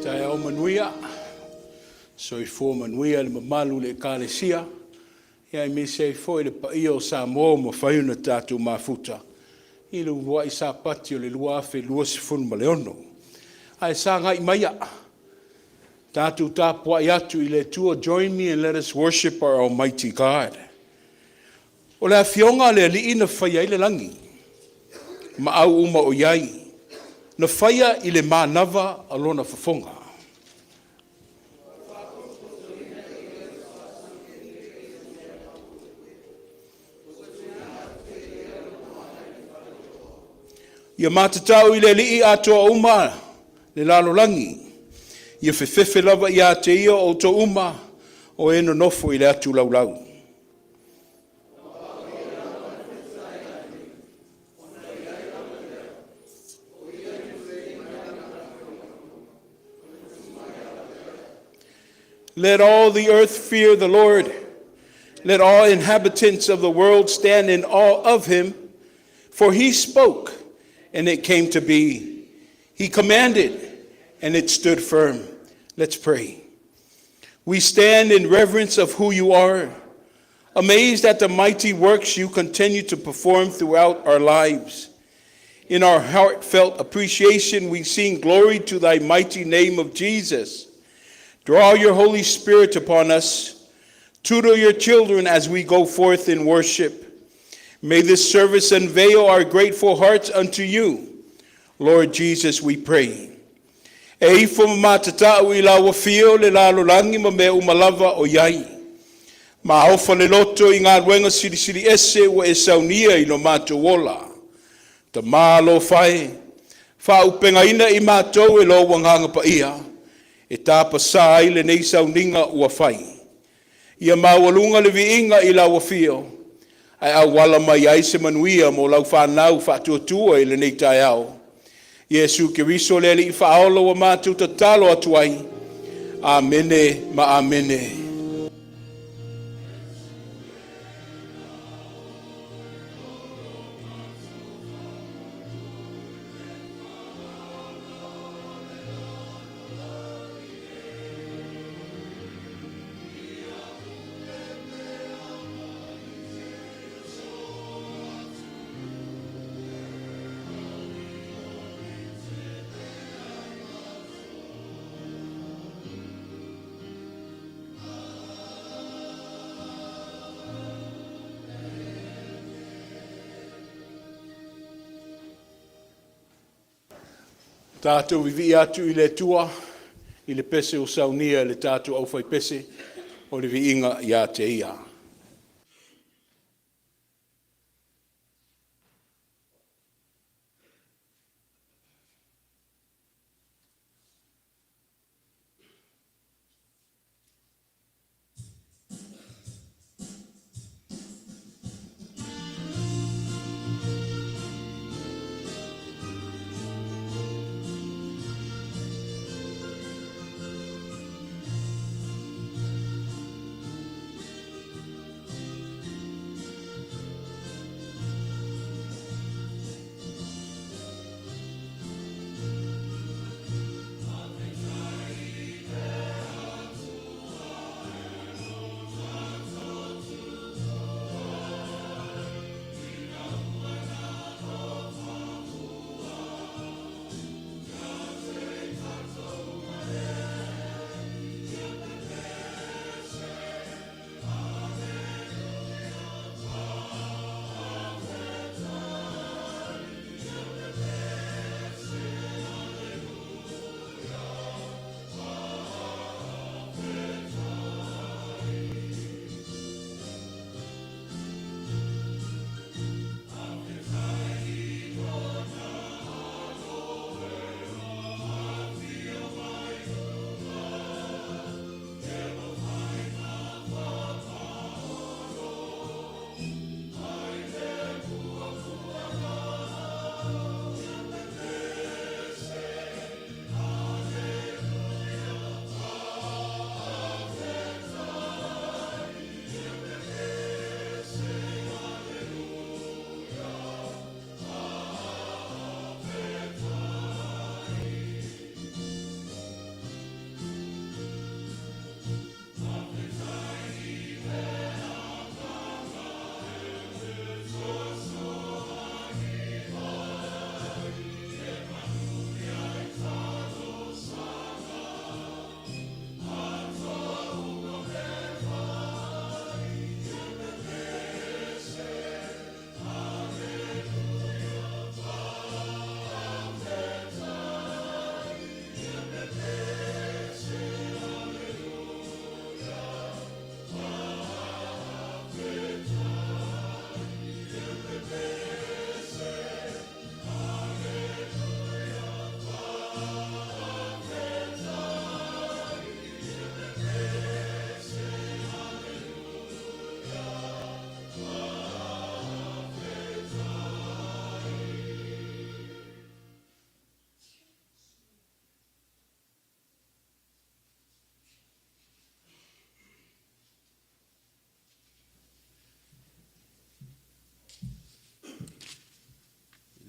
Taeao manuia, soifua manuia le mamalu i le Ekalesia, aemaise ai foi le paia o Samoa ua mafai ona tatou mafuta i le uluai Sapati o le 2026. Ae sagai maia tatou tapuai atu i le Atua. Join me and let us worship our Almighty God. O le Afioga a le Alii na faia ai le lagi ma au uma o i ai, na faia i le manava o Lona fofoga. Ia matatau i le Alii atoa uma le lalolagi, ia fefefe lava ia te Ia o outou uma o e nonofo i le atu laulau. Let all the earth fear the Lord. Let all inhabitants of the world stand in awe of him. For he spoke, and it came to be. He commanded, and it stood firm. Let's pray. We stand in reverence of who you are, amazed at the mighty works you continue to perform throughout our lives. In our heartfelt appreciation, we sing glory to thy mighty name of Jesus. Draw your Holy Spirit upon us. Tutor your children as we go forth in worship. May this service unveil our grateful hearts unto you. Lord Jesus, we pray. E ifo ma matatau i lau afio le lalolagi ma mea uma lava o i ai. Maofa le loto i galuega silisili ese ua e saunia i lo matou ola. Tama alofa e, faaauupegaina i matou e lou Agaga Paia, e tapasa ai lenei sauniga ua fai. Ia maualuga le viiga i lau afio, ae auala mai ai se manuia mo lau fanau faatuatua i lenei taeao. Iesu Keriso le Alii Faaola ua matou tatalo atu ai. Amene ma Amene. Tatou vivii atu i le Atua i le pese ua saunia e le tatou aufaipese o le viiga ia te Ia.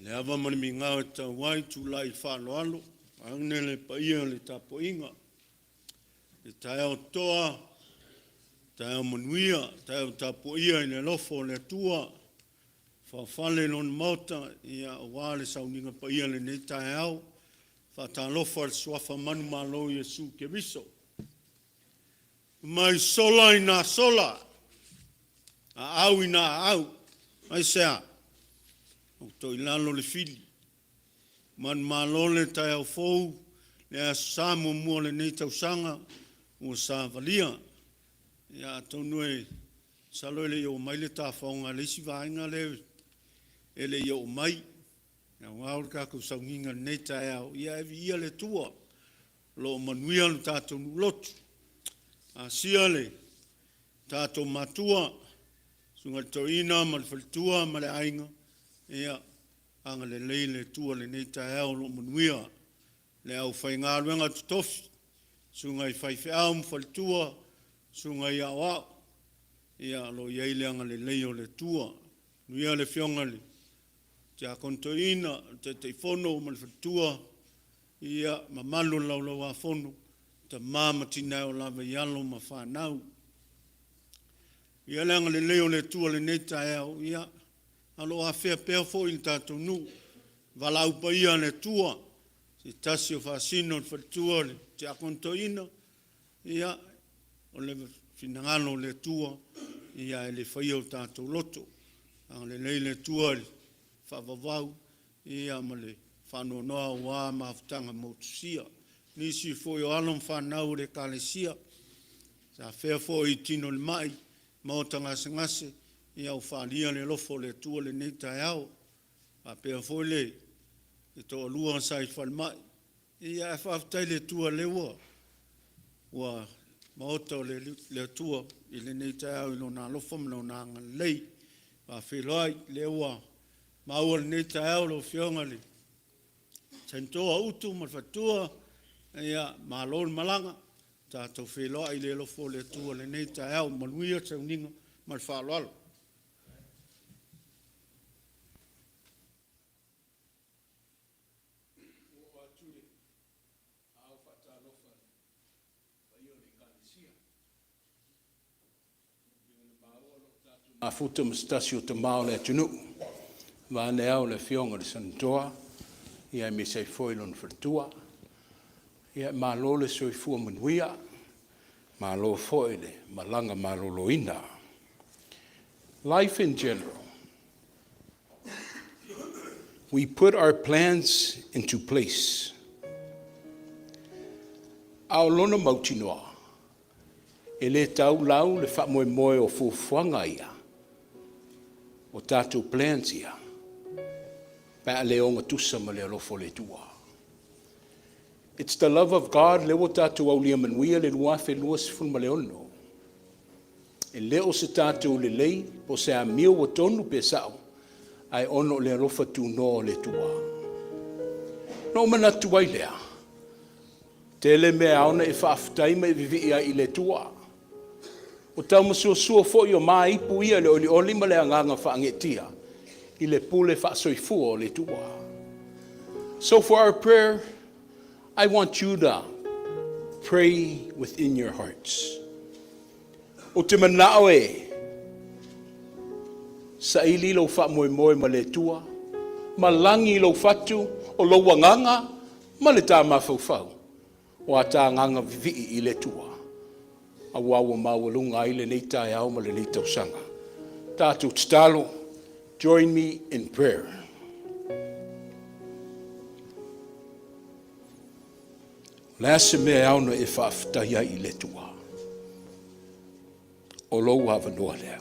Le ava ma le migao e tatau ai tulai i le faaaloalo, vaeane le paia o le tapuaiga. I le taeao totoa, taeao manuia, taeao tapuaia i le alofa o le Atua, faaofale i Lona Maota aua le sauniga paia i lenei taeao. E faatalofa i le Suafa manumalo o Iesu Keriso. Fai mai, sola ina sola, aau ina aau. Aisea? Ua toilalo le fili, manumalo le taeao fou, le Aso Sa muamua o lenei tausaga ua savalia. Ia atonu e masalo e le i oo mai le tafaoga a le isi vaega lea e le i oo mai, aua o le tatou sauniga i lenei taeao, ia ae viia le Atua o lo o manuia le tatou nuu lotu. Asia le tatou matua, susuga i le toeaina ma le faletua ma le aiga, ia agalelei le Atua i lenei taeao o lo o manuia le aufaigaluega totofi, susuga i faifeau ma faletua, susuga i aoao, ia o lo o i ai le agalelei o le Atua. Manuia le afioga i le Tiakono Toeaina, le Taitaifono ma le faletua, ia mamalu o le Laulau-a-Fono, tama ma tina e oo lava i alo ma fanau. Ia le agalelei o le Atua i lenei taeao, ia, o lo o afea pea foi le tatou nuu i valaau paia a le Atua, se tasi o faasino i le faletua o le Tiakono Toeaina, ia, o le finagalo o le Atua ae le faia o tatou loto. Agalelei le Atua i le faavavau ma le faanoanoa aua mafutaga motusia. Nisi foi o alo ma fanau a le Ekalesia sa afea foi i tino o le mai, maota gasegase, ia ua faaalia le alofa o le Atua i lenei taeao. E faapea foi le toalua sa i le falemai, ia ae faafetai i le Atua o lea ua maota le Atua i lenei taeao i Lona alofa ma Lona agalelei. E faafeiloai, o lea ua maua i lenei taeao lau Afioga i le Sanitoa Utu ma le faletua, ia malo le malaga. Tatou feiloai i le alofa o le Atua i lenei taeao. Manuia le sauniga. Ma le faaaloalo. Oo atu le aao faatalofa i le paia o le Ekalesia. Mafuta ma se tasi o tama o le atunuu, vaeane au le afioga i le Sanatoa, ia aemaise ai foi lona faletua. Ia malo le soifua manuia, malo foi le malaga maloloina. Life in general. We put our plans into place. A o lona mautinoa, e le tau lau le faamoemoe o fuafuaga ia, o tatou plans ia, pe a le ogatusa ma le alofa o le Atua. It's the love of God lea ua tatou aulia manuia le 2026. E le o se tatou lelei po o se amio ua tonu pe sao, ae ona o le alofa tunoa o le Atua. Ona ou manatu ai lea, tele mea e ao ona e faafetai ma e vivii ai i le Atua. O taumasuasua foi o ma ipu ia i le olioli ma le agaga faageetia i le pule faasoifua o le Atua. So for our prayer, I want you to pray within your hearts. Ou te manao e saili lou faamoemoe ma le Atua, ma lagi lou fatu o lou agaga ma le ta mafaufau, o a ta agaga vivii i le Atua, aua ua maualuga ai lenei taeao ma lenei tausaga. Tatou tatalo, join me in prayer. O le a se mea e ao ona e faafetai ai i le Atua? O lou avanoa lea.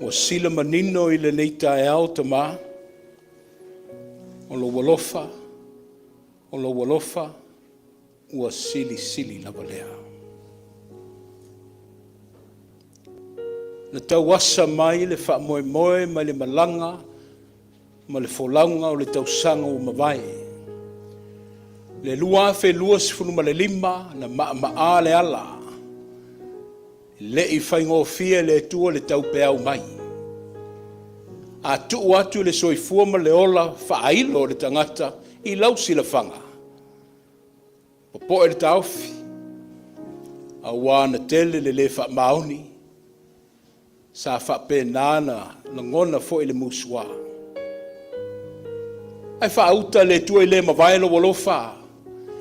Ua sila manino i lenei taeao, Tama, o lou alofa, o lou alofa ua silisili lava lea. Na tauasa mai le faamoemoe mai le malaga ma le folauga o le tausaga ua mavae. Le 2025 na maamaa le ala, e le i faigofie e le Atua le taupeau mai. A tuu atu le soifua ma le ola faailo o le tagata i lau silafaga, popoe le taofi, aua na tele le le faamaoni, sa faapena na lagona foi le musua. Ae faauta le Atua i le mavae lou alofa,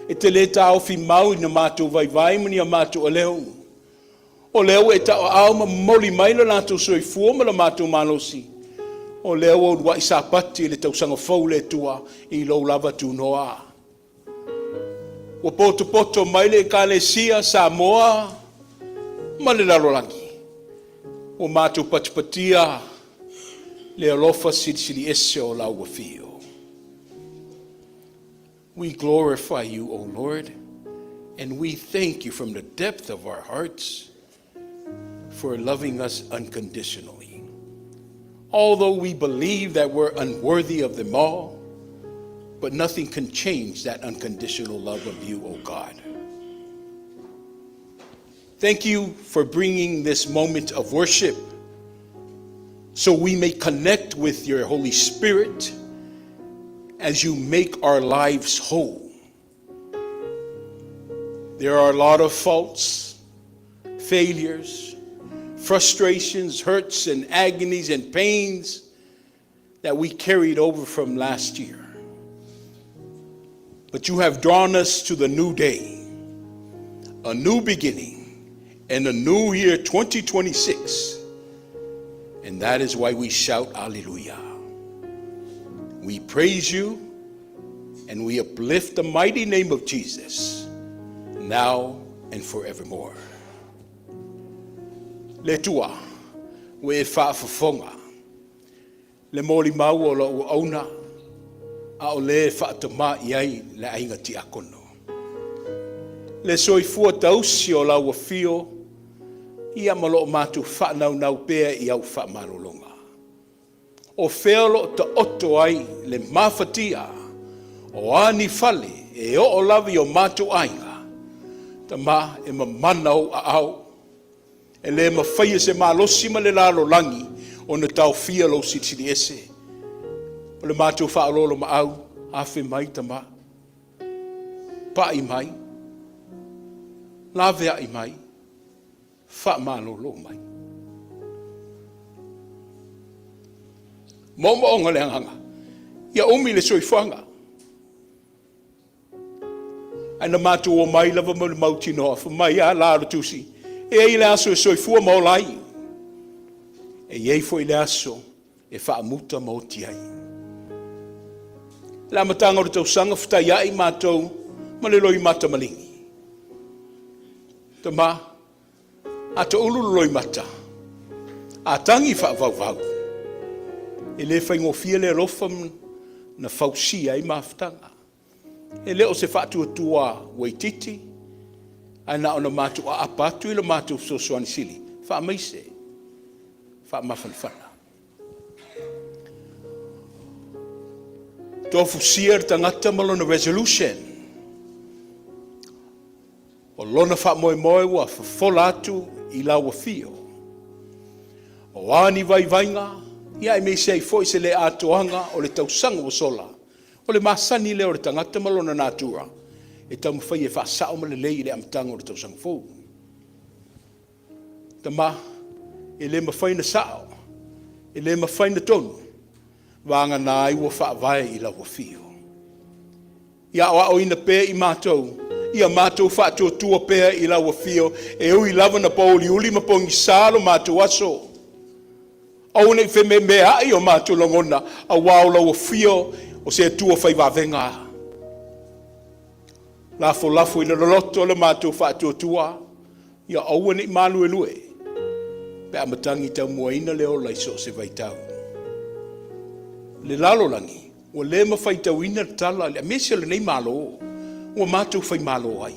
e te le taofi mau i ni matou vaivai ma ni a matou aleu. O lea ua e tauaao ma momoli mai lo latou soifua ma lo matou malosi, o lea ua uluai sapati le tausaga fou le Atua i lou lava tunoa. Ua potopoto mai le Ekalesia Samoa ma le lalolagi, ua matou patipatia le alofa silisili ese o lau afio. We glorify you, O Lord, and we thank you from the depth of our hearts for loving us unconditionally. Although we believe that we're unworthy of them all, but nothing can change that unconditional love of you, O God. Thank you for bringing this moment of worship so we may connect with your Holy Spirit as you make our lives whole. There are a lot of faults, failures, frustrations, hurts, and agonies and pains that we carried over from last year. But you have drawn us to the new day, a new beginning, and a new year 2026. And that is why we shout Alleluia. We praise you and we uplift the mighty name of Jesus now and forevermore. Le Atua, ua e faafofoga, le molimau o lou auauna, a o le faatama i ai le aiga tiakono. Le soifua tausi o lau afio, ia ma loo matou faanaunau pea i au faamalologa. O fea o loo taoto ai le mafatia o a ni fale e oo lava i o matou aiga, Tama e mamana ou aao, e le mafaia se malosi ma le lalolagi ona taofia lou silisili ese. O le matou faaoloolomaau, afe mai Tama, pai mai, laveai mai, faamalolo mai. Moomooga o le agaga, ia umi le soifuaga. Ae na matou omai lava ma le mautinoa, fai mai a la o le tusi, e i ai le aso e soifua ma ola ai, e i ai foi le aso e faamuta ma oti ai. Le amataga o le tausaga fetaiai matou ma le loimata maligi. Tama, a toulu le loimata, a tagi faavauvau, e le faigofie le alofa na fausia ai mafutaga. E le o se faatuatua ua itiiti, ae na ona matou aapa atu i le matou fesoasoani sili, faamaise, faamafanafana. Tofusia le tagata ma lona resolution. O lona faamoemoe ua fofola atu i lau afio. O a ni vaivaiga, ia aemaise ai foi se le atoaga o le tausaga ua sola, o le masani lea o le tagata ma lona natura, e taumafai e faasao ma lelei i le amataga o le tausaga fou. Tama, e le mafai ona sao, e le mafai ona tonu, vagana ai ua faavae i lau afio. Ia aoaoina pea i matou, ia matou faatuatua pea i lau afio, e ui lava na pouliuli ma pogisa lo matou aso. Aua ne i fememeai o matou lagona, aua o lau afio o se Atua fai vavega. Lafolafo i le loloto le matou faatuatua, ia aua ne i maluelue, pe a matagi taumuaina le ola i so o se vaitau. Le lalolagi, ua le mafaitauina le tala, aemaise o lenei Malo, ua matou faimalo ai.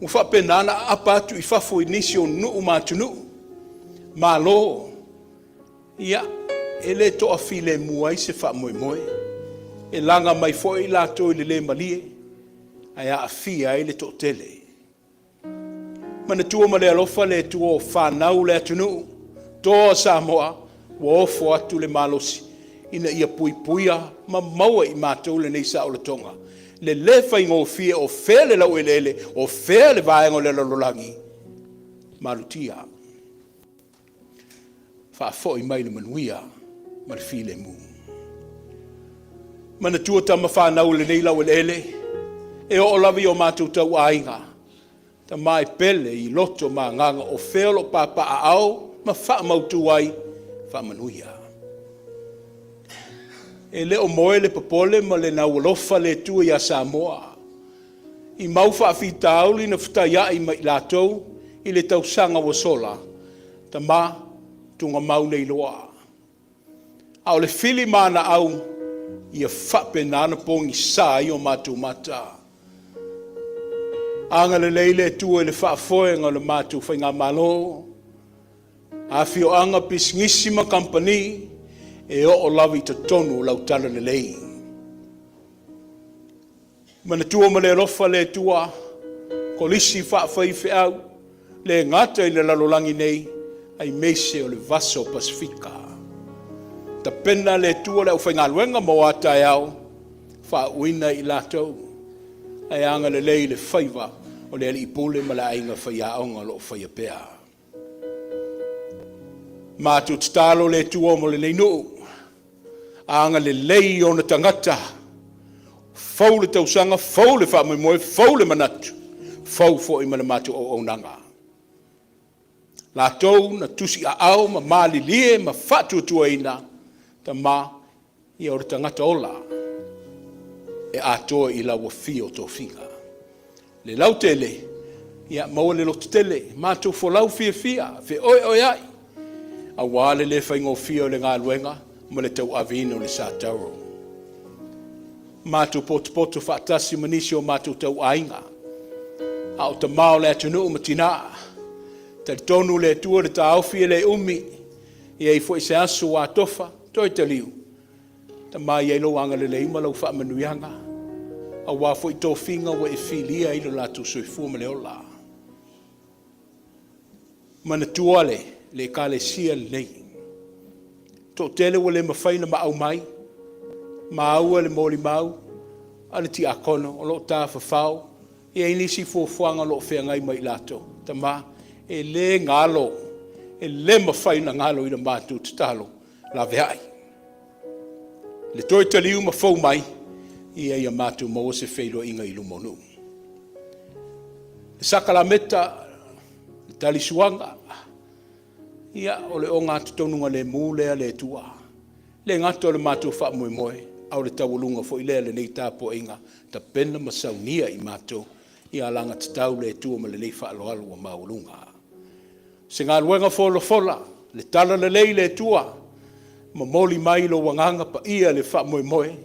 Ua faapena ona aapa atu i fafo i nisi o nuu ma atunuu. Malo, ia, e le toafilemu ai se faamoemoe. E laga mai foi i latou i le le malie ae aafia ai le toatele. Manatua ma le alofa le Atua o fanau le atunuu, toa Samoa, ua ofo atu le malosi ina ia puipuia ma maua e i matou lenei saolotoga. Le le faigofie o fea le laueleele, o fea le vaega o le lalolagi, malutia, faafoi mai le manuia ma le filemu. Manatua tama fanau o lenei laueleele, e oo lava i o matou tauaiga, tama e pele i loto ma agaga o fea o lo o papaaao ma faamautu ai, faamanuia. E le o moe le popole ma le gaualofa le Atua ia Samoa i mau faafitauli na fetaiai ma i latou i le tausaga ua sola, tama, tuugamau nei loa. A o le fili ma ana au, ia faapena ona pogisa ai o matou mata. Agalelei le Atua i le faafoega o le matou faigamalo, afioaga, pisinisi ma kamupani, e oo lava i totonu o lau talalelei. Manatua ma le alofa le Atua kolisi faafaifeau, le gata i le lalolagi nei, aemaise o le Vasa o Pasefika. Tapena le Atua le aufaigaluega mo a taeao, faauuina i latou, ae agalelei i le faiva o le Alii Pule ma le aiga faiaoga o lo o faia pea. Matou tatalo le Atua mo lenei nuu, agalelei i ona tagata, fou le tausaga, fou le faamoemoe, fou le manatu, fou foi ma le matou auaunaga. Latou na tusiaao ma malilie ma faatuatuaina, Tama, ia o le tagata ola e atoa i lau afio o tofiga. Le lautele, ia maua le lototele, matou folau fiafia, feoeoeai, aua le le faigofie o le galuega ma le tauaveina o le sa tauro. Matou potopoto faatasi ma nisi o matou tauaiga, a o tama o le atunuu ma tina, talitonu le Atua i le taofi e le umi, e i ai foi se aso ua atofa toe taliu, Tama e i ai lou agalelei ma lau faamanuiaga, aua foi tofiga ua e filia ai lo latou soifua ma le ola. Manatua le Ekalesia lenei, toatele ua le mafai ona maau mai, maua le molimau a le tiakono o lo o tafafao, e i ai nisi fuafuaga o lo o feagai ma i latou. Tama, e le galo, e le mafai ona galo i la matou tatalo laveai. Le toe taliu ma fou mai, ia ia matou maua se feiloaiga i luma o nuu. Le sakalameta, le talisuaga, ia, o le ogatotonugalemu lea le Atua. E le gata o le matou faamoemoe, a o le taualuga foi lea o lenei tapuaiga, tapena ma saunia i matou ia alagatatau le Atua ma lenei faaaloalo ua maualuga. O se galuega folafola le talalelei le Atua, momoli mai lou Agaga Paia i le faamoemoe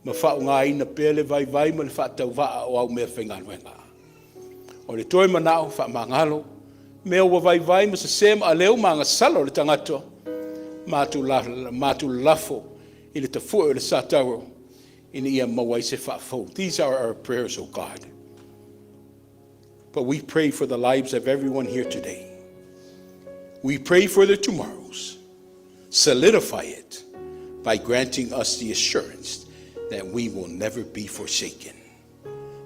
ma faaaogaina pea le vaivai ma le faatauvaa o au meafaigaluega. O le toe manao, faamagalo mea ua vaivai ma sese ma aleu ma agasala o le tagata, matou lalafo i le tafue o le sa tauro ina ia maua ai se faafou. These are our prayers, O God. But we pray for the lives of everyone here today. We pray for their tomorrows. Solidify it by granting us the assurance that we will never be forsaken.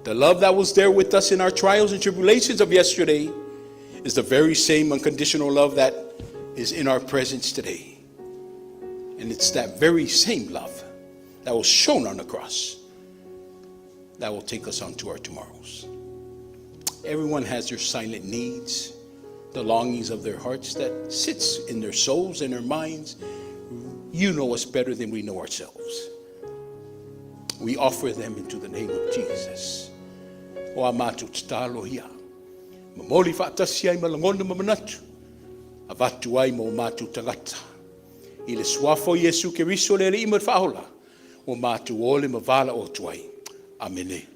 The love that was there with us in our trials and tribulations of yesterday is the very same unconditional love that is in our presence today. And it's that very same love that was shown on the cross that will take us onto our tomorrows. Everyone has their silent needs, the longings of their hearts that sits in their souls and their minds. You know us better than we know ourselves. We offer them into the name of Jesus. O a matou tatalo ia. Momoli faatasi ai ma lagona ma manatu. Avatu ai mo matou tagata. I le suafa o Iesu Keriso le Alii ma le Faaola, ua matou ole ma valaau atu ai. Amene.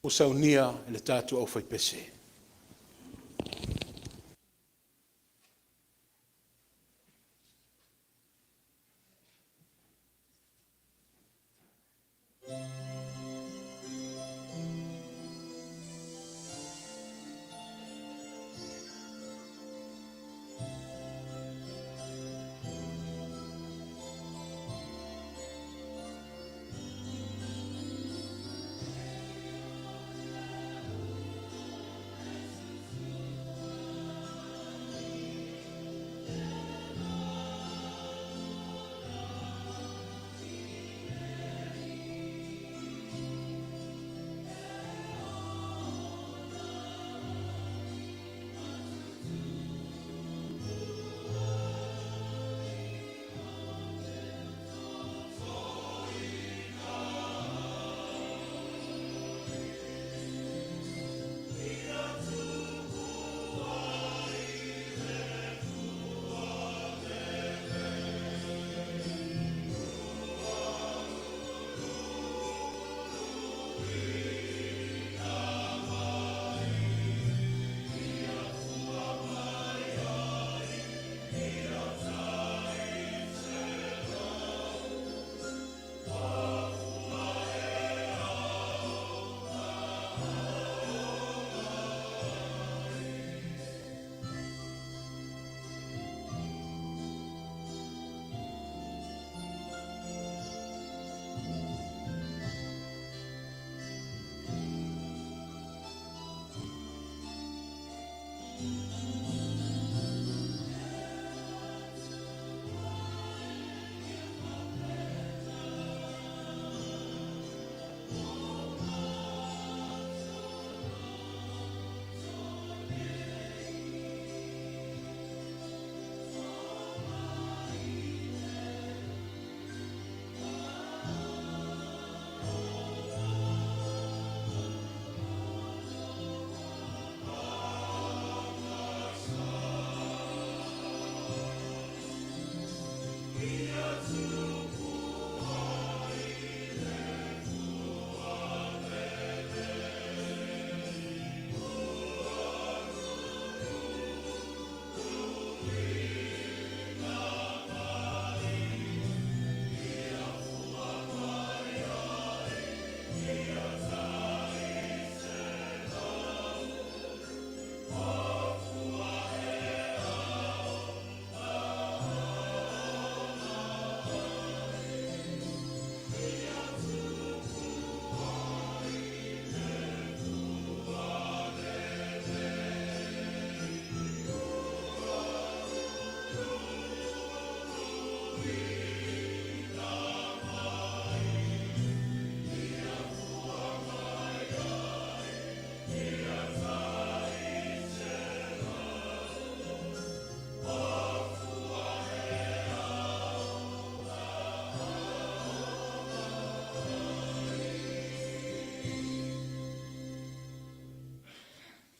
ua saunia e le tatou aufaipese.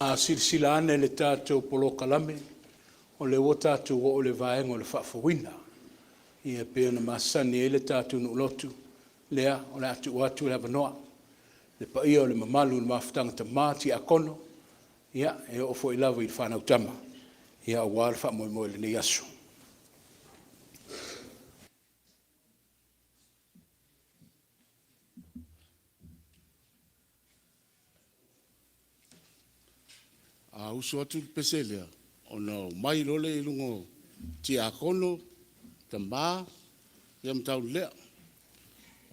A silasila ane i le tatou polokalame, o lea ua tatou oo i le vaega o le faafouina. Ia e pei ona masani ai le tatou nuu lotu, lea o le a tuu atu le avanoa i le paia o le mamalu i le mafutaga tama, tiakono, ia e oo foi lava i fanau tama aua le faamoemoe o lenei aso. A usu atu le pese lea, ona omai loa lea i luga o tiakono, tama ia ma taulelea.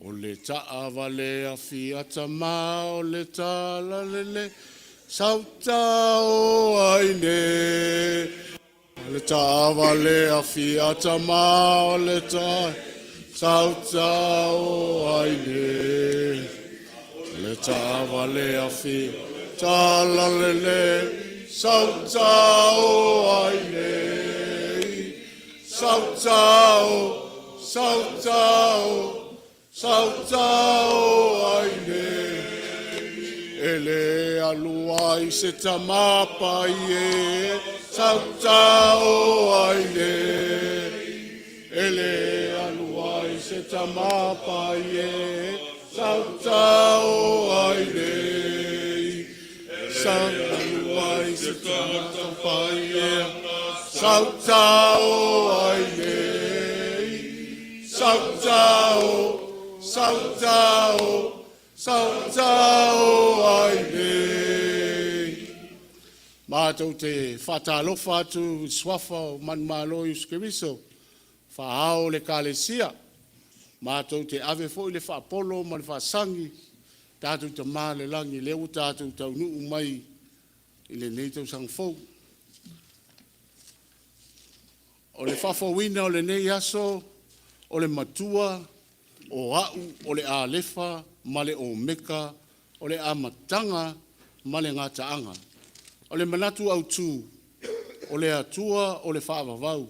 O le taavale afi a tama o le talalelei sauta o ai nei. O le taavale afi a tama o le sauta o ai nei. O le taavale afi talalelei sauta o ai nei. Sauta o, sauta o, sauta o ai nei. E le alu ai se tamapai e sauta o ai nei. E le alu ai se tamapai e sauta o ai nei. Paia Sautao ai nei, Sautao, Sautao, Sautao ai nei. Matou te faatalofa atu i le suafa o manumalo o Iesu Keriso, faaao o le Ekalesia. Matou te ave foi le faapolo ma le faasagi i tatou Tama i le Lagi, lea ua tatou taunuu mai i lenei tausaga fou. O le faafouina o lenei aso, o le Matua, o A'u o le Alefa ma le Omeka, o le Amataga ma le Gataaga. O le manatu autu, o le Atua o le faavavau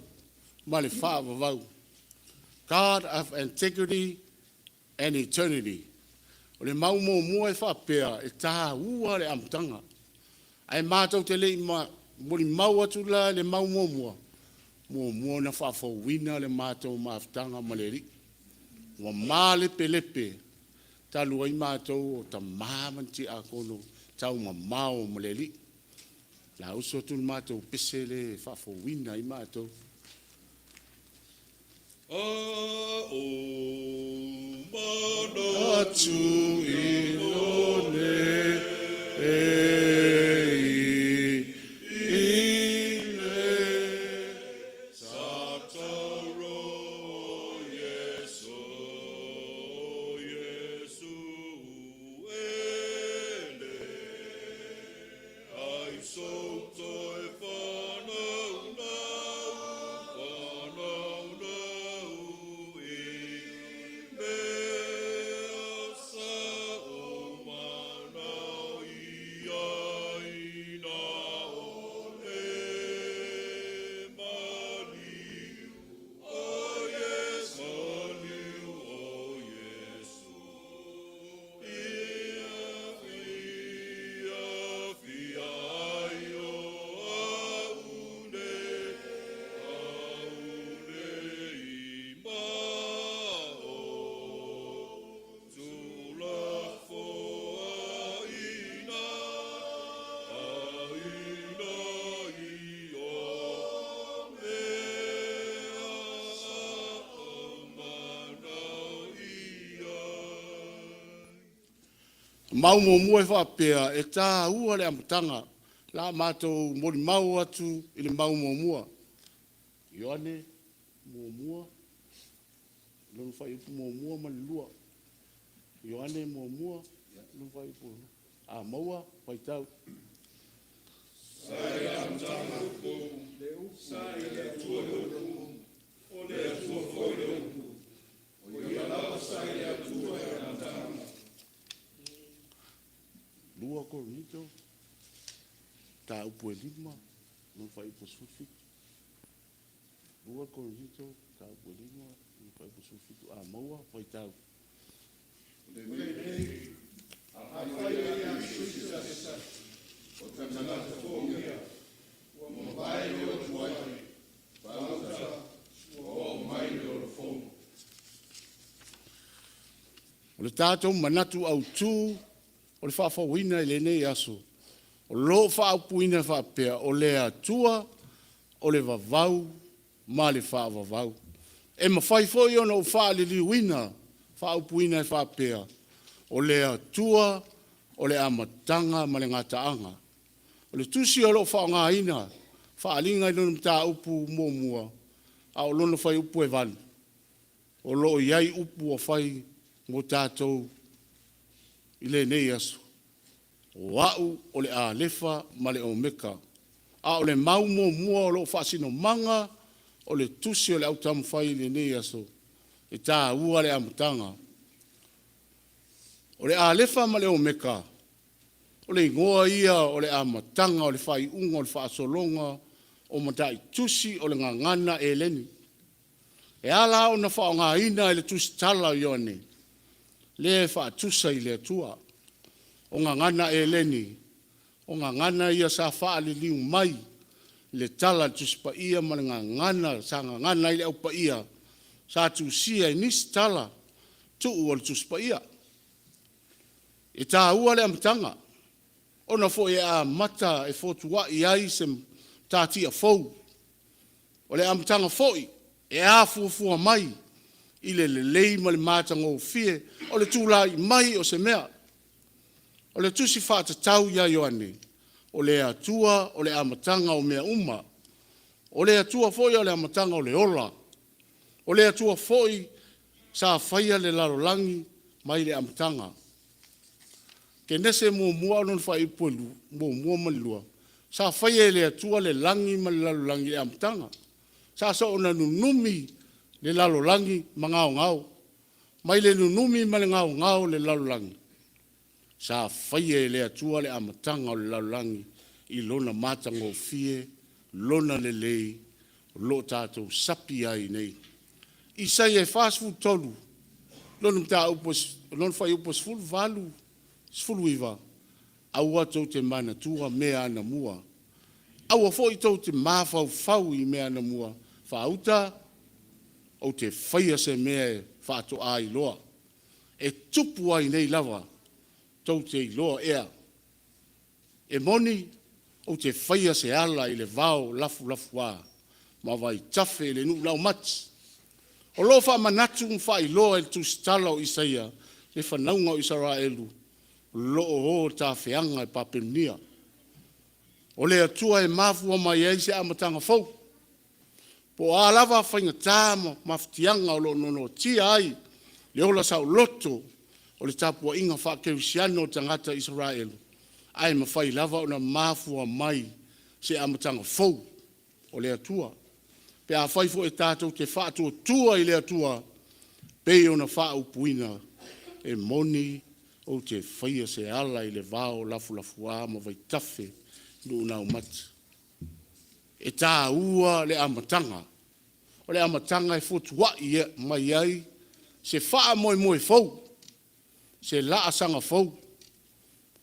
ma le faavavau. God of Antiquity and Eternity. O le mau muamua e faapea, e taua le amataga. Ae matou te le i molimau atu la i le mau muamua, e muamua ona faafouina le matou mafutaga ma le Alii. Ua malepelepe talu ai matou o tama ma ni tiakono taumamao ma le Alii. O le a usu atu le matou pese lea e faafouina ai matou. A ou manatu i le Mau muamua e faapea, e taua le amataga. O le a matou molimau atu i le mau muamua. Ioane muamua, lona fuaiupu muamua ma le lua. Ioane muamua, lona fuaiupu. A maua, faitau. 2 Korinito, mataupu e 5, lona fuaiupu e 17. 2 Korinito, mataupu e 5, lona fuaiupu e 17. A maua, faitau. O le tatou manatu autu o le faafouina i lenei aso, o lo o faaupuina e faapea, o le Atua o le vavau ma le faavavau. E mafai foi ona ou faaliliuina, faaupuina e faapea, o le Atua o le amataga ma le gataaga. O le tusi o lo o faaaogaina i faaaliga i lona mataupu muamua a o lona fuaiupu e 8, o lo o i ai upu ua fai mo tatou i lenei aso. O A'u o le Alefa ma le Omeka. A o le mau muamua o lo o faasinomaga o le tusi o le Au Taumafai i lenei aso, e taua le amataga. O le Alefa ma le Omeka, o le igoa ia o le amataga o le faaiuga o le faasologa o mataitusi o le gagana Eleni. E ala ona faaaogaina e le tusitala o Ioane lea e faatusa i le Atua. O gagana Eleni, o gagana ia sa faaliliu mai i le tala a le Tusi Paia ma le gagana sa gagana ai le Au Paia sa tusia ai nisi tala tuu o le Tusi Paia. E taua le amataga ona foi e amata e fotuai ai se tatia fou. O le amataga foi e afuafua mai i le lelei ma le matagofie o le tulai mai o se mea. O le Tusi Faatatau ia Ioane, o le Atua o le amataga o mea uma. O le Atua foi o le amataga o le ola. O le Atua foi sa faia le lalolagi mai le amataga. Kenese 1 fuaiupu 1 ma le 2, sa faia e le Atua le lagi ma le lalolagi i le amataga. Sa soona nunumi le lalolagi ma gaogao. Mai le nunumi ma le gaogao o le lalolagi, sa faia e le Atua le amataga o le lalolagi i lona matagofie, lona lelei o lo o tatou sapi ai nei. Isaia 43 lona mataupu lona fuaiupu 18, 19, aua tou te manatua mea anamua, aua foi tou te mafaufau i mea anamua. Faauta, ou te faia se mea e faatoa iloa, e tupu ai nei lava, tou te iloa ea. E moni, ou te faia se ala i le vao lafulafuā ma vaitafe i le nuu laumati. O lo o faamanatu ma faailoa e le tusitala o Isaia le fanauga o Isaraelu o lo o tafeaga i Papelonia. O le Atua e mafua mai ai se amataga fou. Po o a lava faigata ma mafatiaga o lo o nonotia ai le ola saoloto o le tapuaiga faakerisiano a tagata Isaraelu, ae mafai lava ona mafua mai se amataga fou o le Atua. Pe afai foi e tatou te faatuatua i le Atua, pei ona faaupuina, e moni ou te faia se ala i le vao lafulafuā ma vaitafe i nuu laumati. E taua le amataga. O le amataga e fotuai mai ai se faamoemoe fou, se laasaga fou,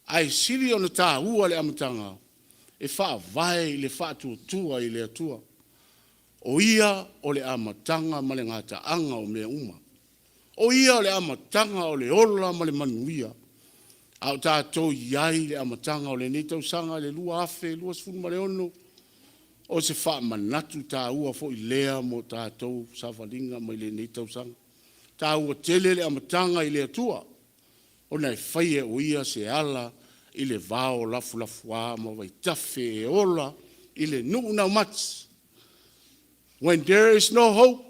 ae sili ona taua le amataga e faavae i le faatuatua i le Atua. O Ia o le amataga ma le gataaga o mea uma. O Ia o le amataga o le ola ma le manuia. A o tatou i ai i le amataga o lenei tausaga le 2026, o se faamanatu taua foi lea mo tatou savaliga mai lenei tausaga. E taua tele le amataga i le Atua ona e faia e Ia se ala i le vao lafulafuā ma vaitafe e ola i le nuu laumati. When there is no hope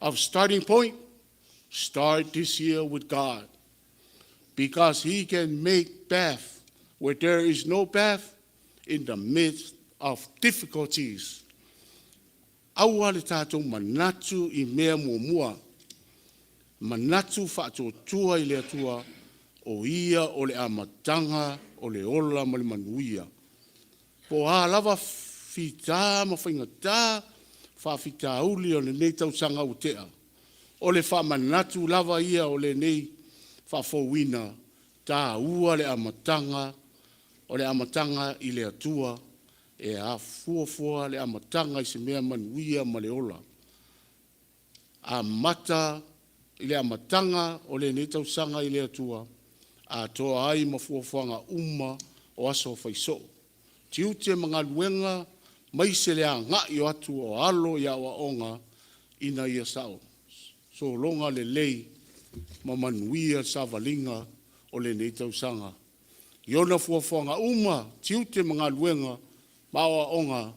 of starting point, start this year with God because He can make path where there is no path in the midst of difficulties. Aua le tatou manatu i mea muamua, manatu faatuatua i le Atua o Ia o le amataga o le ola ma le manuia. Po o a lava fita ma faigata, faafitauli o lenei tausaga ua tea, o le faamanatu lava ia o lenei faafouina, e taua le amataga, o le amataga i le Atua e afuafua le amataga i se mea manuia ma le ola. Amata i le amataga o lenei tausaga i le Atua, atoa ai ma fuafuaga uma o aso faisoo, tiute ma galuega, aemaise le agai atu o alo i aoaoga ina ia sologa lelei ma manuia le savaliga o lenei tausaga. I ona fuafuaga uma, tiute ma galuega ma aoaoga,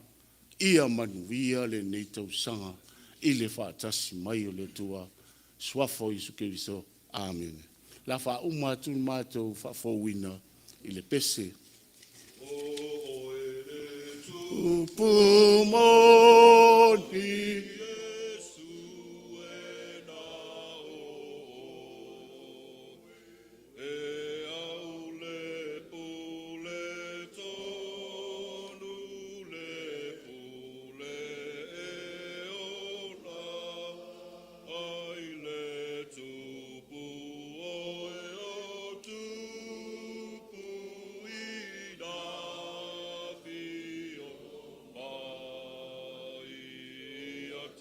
ia manuia lenei tausaga i le faatasi mai o le Atua. I le Suafa o Iesu Keriso, Amene. O le a faauma atu le matou faafouina i le pese. O Oe le Tupu moni, Iesu e na E au le pule tonu le pule e ola ai le Tupu oe o Tupu i na fio mai ia.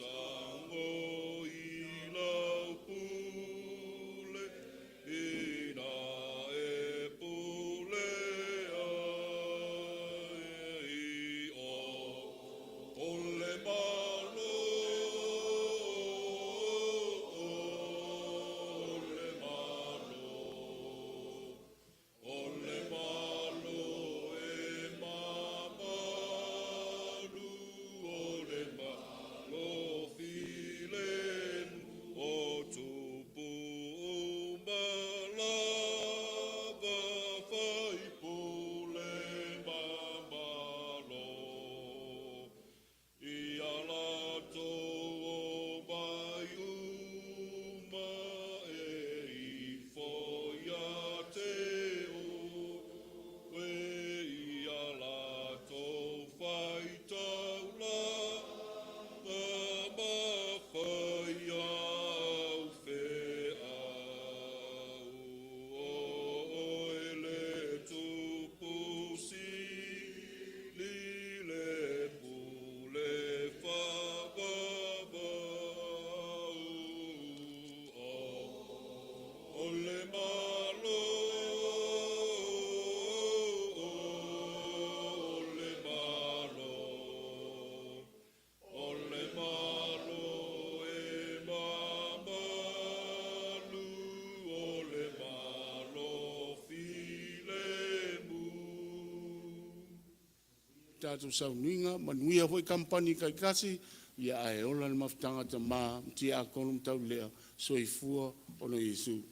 Tatou sauniga, manuia foi kamupani taitasi, ia ae ola le mafutaga a Tama ma Tiakono ma Taulelea, soifua ona Iesu.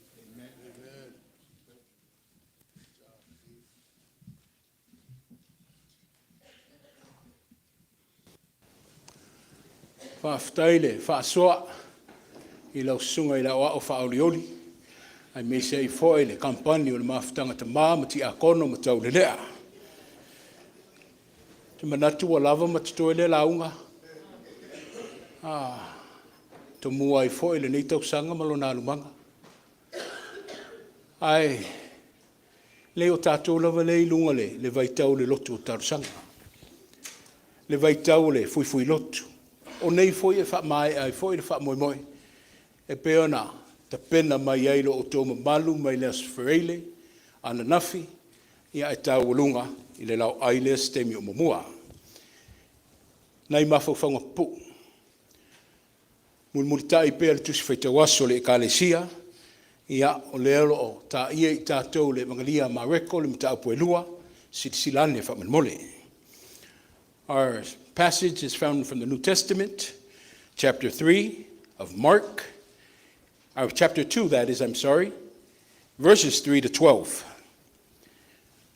Faafetai le faasoa i lau Susuga i le Aoao Faaolioli aemaise ai foi le Kamupani o le Mafutaga a Tama ma Tiakono ma Taulelea. Ou te manatu ua lava ma totoe lea lauga e tomua ai foi lenei tausaga ma lona alumaga. Ae leai o tatou lava lea e i luga o le vaitau o le lotu o talosaga, le vaitau o le fuifui lotu. O nei foi e faamaea ai foi le faamoemoe e pei ona tapena mai ai lo outou mamalu mai le Aso Faraile, ananafi, ae taualuga i le Laoai lea i se taimi o muamua. Nai mafaufauga pupuu, mulimulitai pea le Tusi Faitau Aso a le Ekalesia, ia o lea o lo o taia i tatou i le Ievageli a Mareko le mataupu e 2, silasila ane faamolemole. Our passage is found from the New Testament, chapter 3 of Mark, chapter 2 that is, I'm sorry, verses 3 to 12.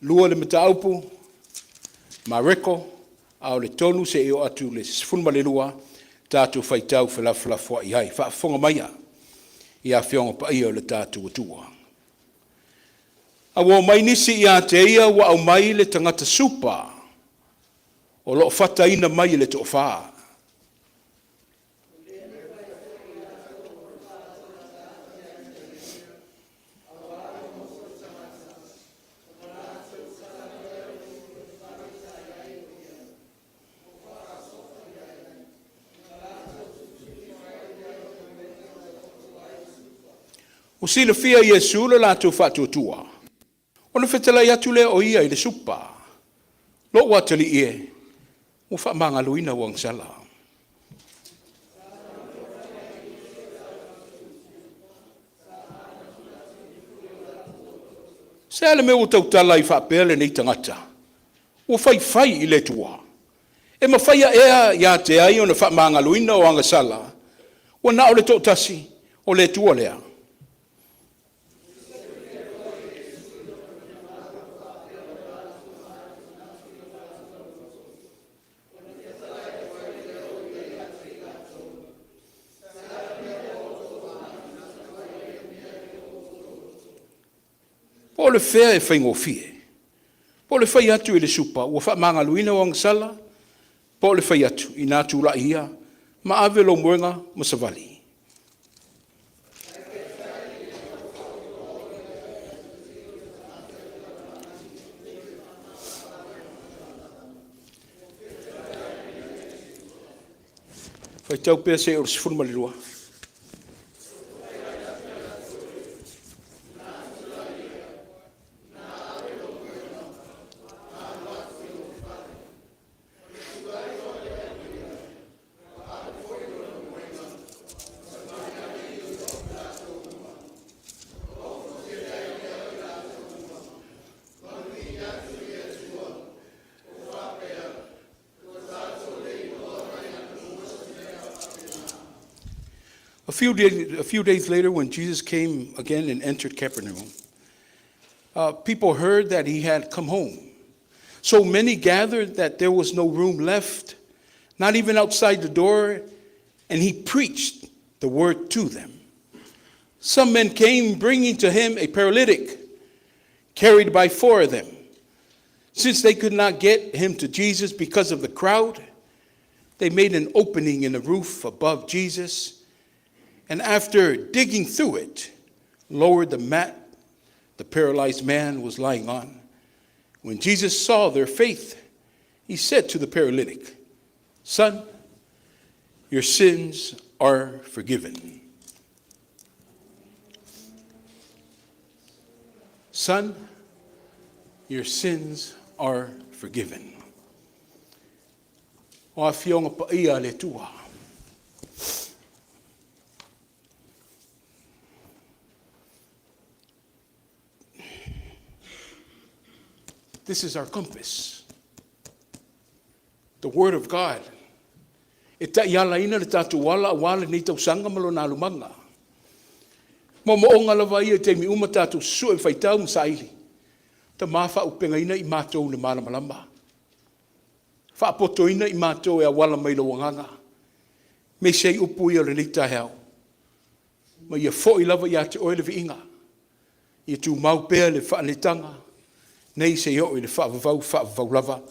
Lua le mataupu, Mareko, a o le 3 seia oo atu i le 12, tatou faitau felafolafoai ai. Faafofoga maia i Afioga Paia o le tatou Atua. A ua omai nisi ia te ia ua aumai le tagata supa o lo o fataina mai e le toafa. Ua silafia e Iesu lo latou faatuatua, ona fetalai atu lea o ia i le supa, Lou atalii e, ua faamagaloina ou agasala. Se a le mea ua tautala ai faapea lenei tagata? Ua faifai i le Atua. E mafaia ea ia te ai ona faamagaloina o agasala? Ua na o le toatasi, o le Atua lea. Po o le fea e faigofie? Po o le fai atu i le supa ua faamagaloina ou agasala, po o le fai atu, inā tulai ia ma ave lou moega ma savali? Faitau pea seia oo i le 12. A few days later, when Jesus came again and entered Capernaum, people heard that he had come home. So many gathered that there was no room left, not even outside the door, and he preached the word to them. Some men came bringing to him a paralytic, carried by four of them. Since they could not get him to Jesus because of the crowd, they made an opening in the roof above Jesus, and after digging through it, lowered the mat the paralyzed man was lying on. When Jesus saw their faith, he said to the paralytic, Son, your sins are forgiven. Son, your sins are forgiven. O Afioga Paia a le Atua. This is our compass. The Word of God e taialaina le tatou ala auā lenei tausaga ma lona alumaga. Moomooga lava ia i taimi uma tatou susue ma faitau ma saili. Tama faaauupegaina i matou i le malamalama. Faapotoina i matou e auala mai i lou Agaga, aemaise ai upu ia o lenei taeao, ma ia foi lava ia te Oe le viiga, ia tumau pea le faaneetaga nei seia oo i le faavavau faavavau lava,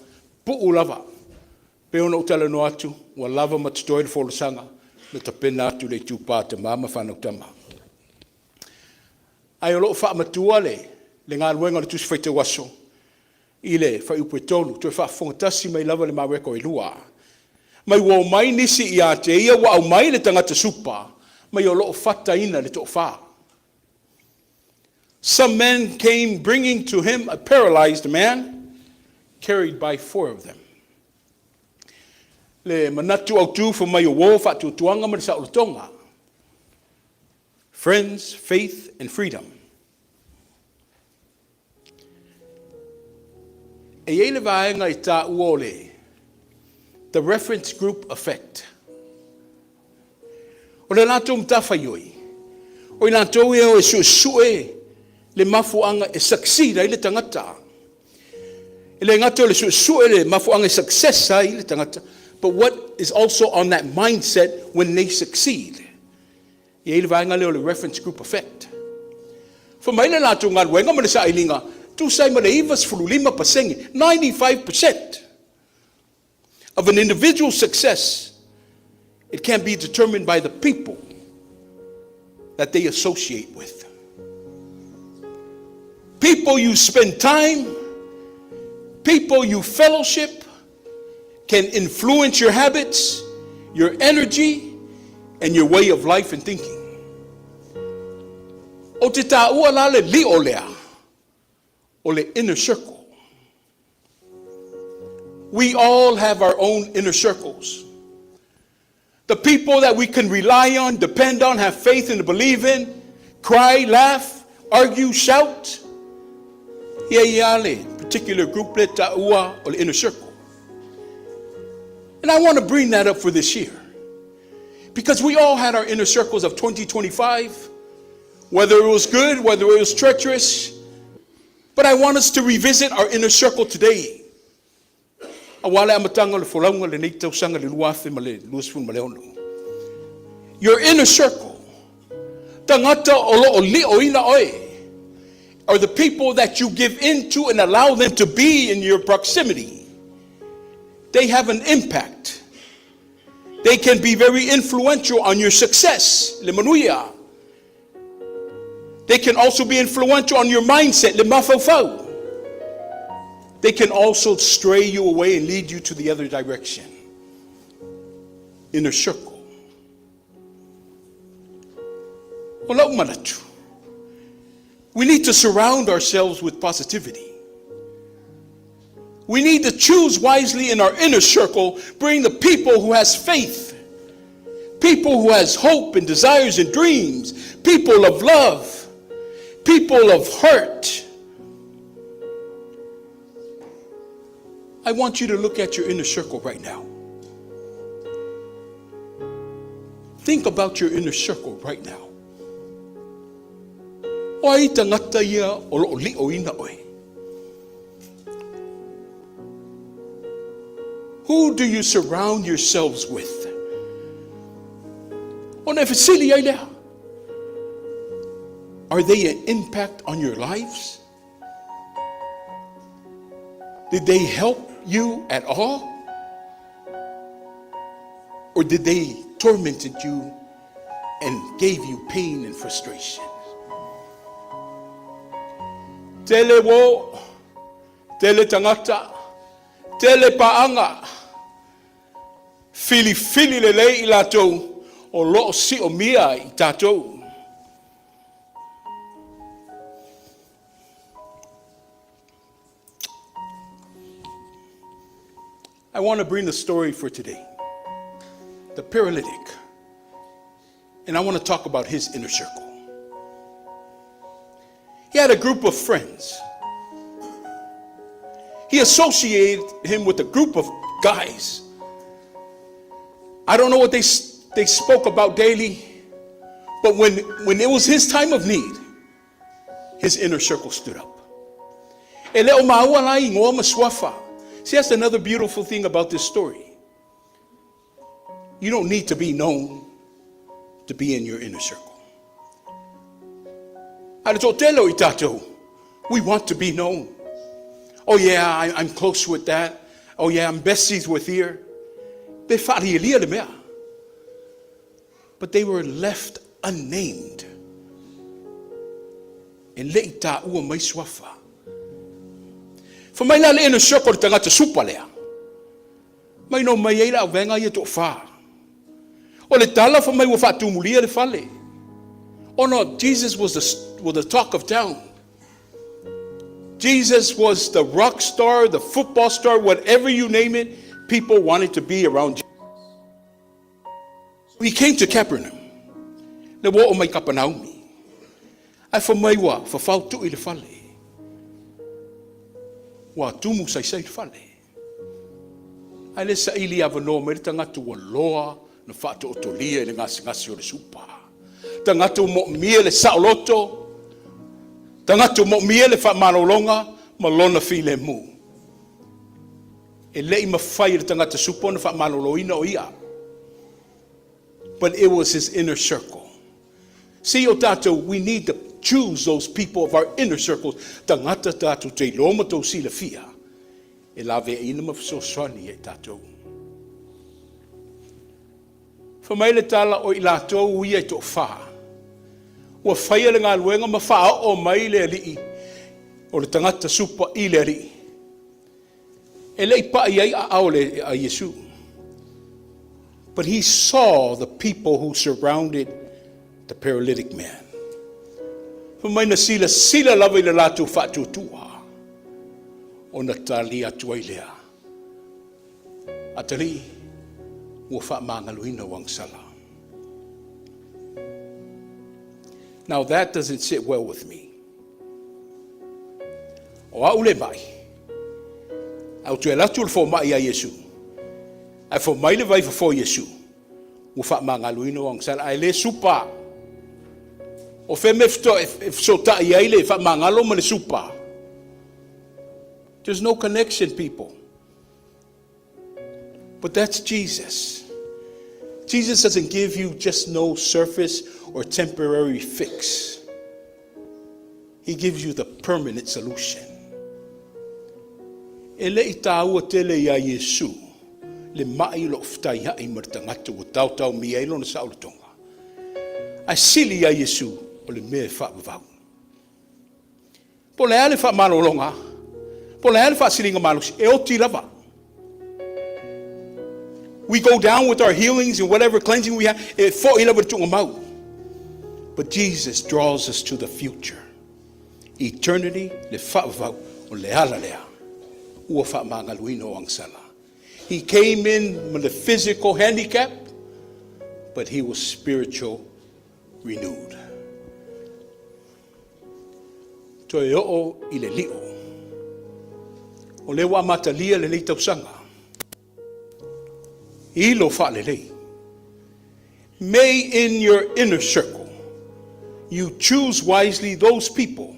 puu lava. E pei ona ou talanoa atu, ua lava ma totoe le folasaga na tapena atu i le itupa a tama ma fanau tama. Ae o lo o faamatua le galuega o le Tusi Faitau Aso i le fuaiupu e 3, toe faafofoga tasi mai lava i le ma record e lua. Mai ua omai nisi ia te ia ua aumai le tagata supa mai o lo o fataina e le toafa. Some men came bringing to him a paralyzed man carried by four of them. Le manatu autu fai mai o uō, faatuatuaga ma le saolotoga. Friends, faith and freedom. E i ai le vaega i taua o le The Reference Group Effect. O le latou matafaioi, o i latou ia e o e suesue le mafuaaga e succeed ai le tagata. E le gata o le suesue le mafuaaga e success ai le tagata, but what is also on that mindset when they succeed. E i ai le vaega lea o le Reference Group Effect. Fai mai le latou galuega ma le sailiga, tusa ai ma le 95%, 95% of an individual's success, it can be determined by the people that they associate with. People you spend time, people you fellowship, can influence your habits, your energy, and your way of life and thinking. O te taua la le lio lea, o le inner circle. We all have our own inner circles. The people that we can rely on, depend on, have faith in, and believe in, cry, laugh, argue, shout. Ia ia le particular group le taua o le inner circle. And I want to bring that up for this year. Because we all had our inner circles of 2025, whether it was good, whether it was treacherous. But I want us to revisit our inner circle today. Auā le amataga o le folauga lenei tausaga le 2026. Your inner circle, tagata o lo o lioina oe, are the people that you give into and allow them to be in your proximity. They have an impact. They can be very influential on your success, le manuia. They can also be influential on your mindset, le mafaufau. They can also stray you away and lead you to the other direction. Inner circle. O lou manatu, we need to surround ourselves with positivity. We need to choose wisely in our inner circle, bring the people who has faith, people who has hope and desires and dreams, people of love, people of heart. I want you to look at your inner circle right now. Think about your inner circle right now. O ai tagata ia o lo o lioina oe? Who do you surround yourselves with? Ona e fesili ai lea. Are they an impact on your lives? Did they help you at all? Or did they tormented you and gave you pain and frustration? Tele uō, tele tagata, tele paaga, filifili lelei i latou o lo o siomia i tatou. I want to bring the story for today. The paralytic. And I want to talk about his inner circle. He had a group of friends. He associated him with a group of guys. I don't know what they spoke about daily, but when it was his time of need, his inner circle stood up. E le o maua la igoa ma suafa. See, that's another beautiful thing about this story. You don't need to be known to be in your inner circle. A le toatele o i tatou, we want to be known. Oh yeah, I'm close with that. Oh yeah, I'm besties with here. Pe whaarialia le mea. But they were left unnamed. E le i taua mai suafa. Fa mai la le inner circle le tagata supa lea. Mai no mai ai le auvenga ia to wha. O le tala fa mai ua whaatumulia le fale. Oh no, Jesus was the talk of town. Jesus was the rock star, the football star, whatever you name it, people wanted to be around Jesus. So he came to Capernaum. Le wa o mai Kapanaumi. Ai fa mai ua fa fau tu i le fale. Ua tumu sai sai le fale. Ai le sa ili avanoa mai le tagata ua loa na faatoatolia i le gasegase o le supa. Tagata ua moomia le saoloto, tagata ua moomia le faamalologa ma lona filemu. E le i mafai e le tagata supa ona faamaloloina o ia. But it was his inner circle. See, o tatou, we need to choose those people of our inner circles. Tagata tatou te iloa ma tou silafia. E lave ina ma fesoasoani e tatou. Fa mai le tala o i latou ia i to wha. Ua whaia le galuega ma whaao mai le alii o le tagata supa i le alii. E le i pa i ai a ao le a Iesu. But he saw the people who surrounded the paralytic man. Fa mai na sila sila lava i le latou faatuatua. O na tali atu ai lea. Atalii, ua faamagaloina ou agasala. Now that doesn't sit well with me. O au le mai. Au tu atu le fo mai ia Iesu. Ai fo mai le vai fo Iesu. Ua faamagaloina ou agasala. Ai le supa. O fe me so ta i ai le faamagalo ma le supa. There's no connection, people. But that's Jesus. Jesus doesn't give you just no surface or temporary fix. He gives you the permanent solution. E le i tāua tele ia Iesu, le mai lo ftai hai ma le tagata ua tau tau mi ai lona saolotoga. Ae sili ia Iesu o le mea e faavavau. Po le a le faamalologa, po le a le faasiliga malosi, e oti lava. We go down with our healings and whatever cleansing we have, e fo i lava le mau. But Jesus draws us to the future. Eternity, le faavavau, o le ala lea. Ua faamagaloina ou agasala. He came in with a physical handicap, but he was spiritual renewed. Toe oo i le lio. O le ua amatalia le lei tausaga. Ilo whaalelei. May in your inner circle, you choose wisely those people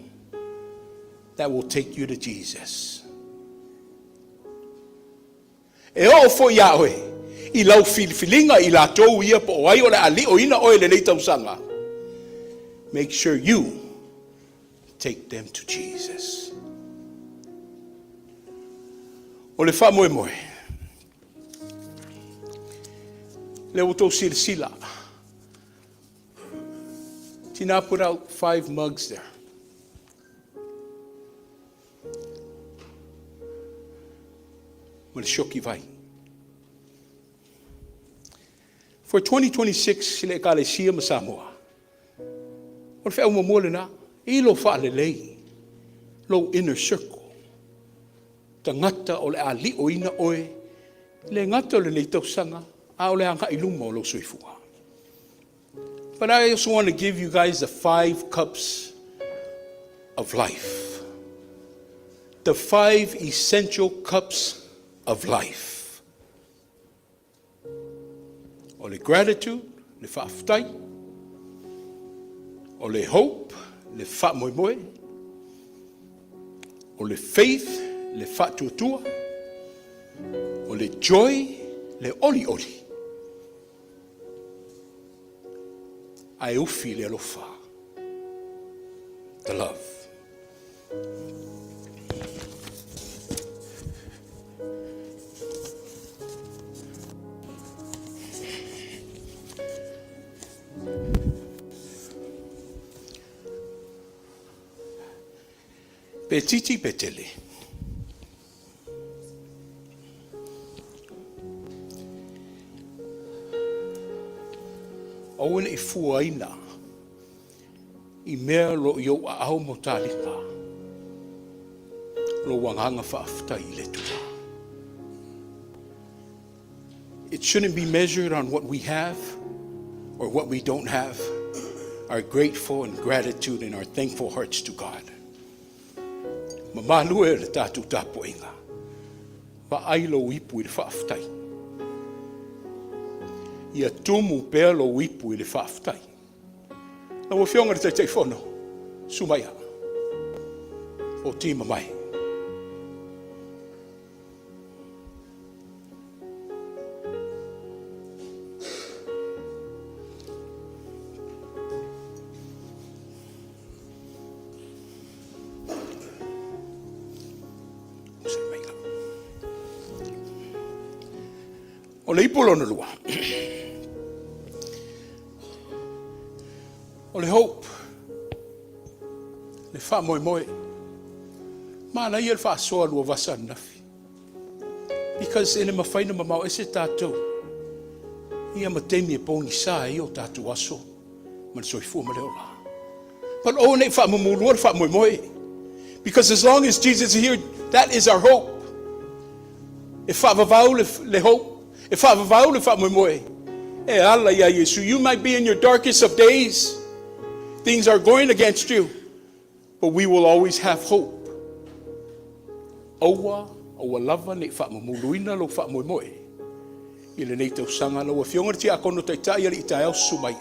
that will take you to Jesus. E oo fo ia oe, i lau filifilinga i latou ia po o ai o le ali o ina oe le lei tausaga. Make sure you take them to Jesus. O le wha moe moe. Le ua tou silasila. Tina put out 5 mugs there. Ma le sioki vai. For 2026, le ekalesia ma Samoa. O le whea mua le na, i lo whaalelei, lo inner circle. Tagata o le ali o ina oe, le gata o le lei tausaga, a o le anga i luma o lo soifua. But I also want to give you guys the 5 cups of life. The five essential cups of life. O le gratitude, le faafetai, o le hope, le faamoemoe, o le faith, le faatuatua, o le joy, le olioli, ae ufi le alofa, the love. Pe titi pe tele. Aua ne i fuaina i mea o lo o i ou aao ma taliga lou agaga faafetai i le Atua. It shouldn't be measured on what we have or what we don't have. Our grateful and gratitude and our thankful hearts to God. Mamalu e le tatou tapuaiga. Vaai lou ipu i le faafetai. Ia tumu pea lou ipu i le faafetai. Lau Afioga i le Taitaifono, Sumaia, o tima mai. O le ipu lona lua, o le hope, le faamoemoe. Manaia le faasoa lua vasa ananafi. Because e le mafai ona mamao ese tatou ia ma taimi e pogisa ai o tatou aso ma le soifua ma le ola. But aua ne i faamumulua le faamoemoe. Because as long as Jesus is here, that is our hope. E faavavau le hope, e faavavau le faamoemoe. E ala ia Iesu. You might be in your darkest of days. Things are going against you. But we will always have hope. Aua, aua lava ne i faamumuluina lou faamoemoe i lenei tausaga. Lau Afioga i le Tiakono Taitai, alii taeao, susu mai.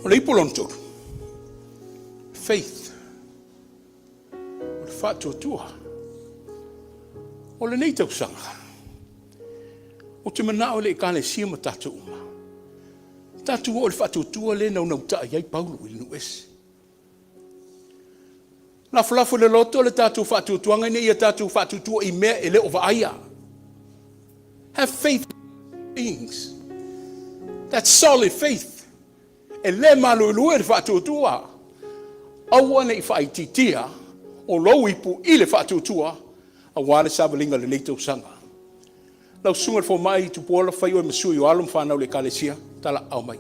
O le ipu lona tolu, faith, o le faatuatua. O lenei tausaga, ou te manao i le Ekalesia ma tatou uma, tatou oo i le faatuatua lea e naunautaa i ai Paulo i le nuu ese. Lafolafo i le loto le tatou faatuatuaga ina ia tatou faatuatua i mea e le o vaaia. Have faith in things. That's solid faith. E le maluelue le faatuatua. Aua ne i faaitiitia o lou ipu i le faatuatua aua le savaliga o lenei tausaga. Lau susuga i le fomai Tupuola, fai oe ma sui o alo ma fanau i le Ekalesia, talaaao mai.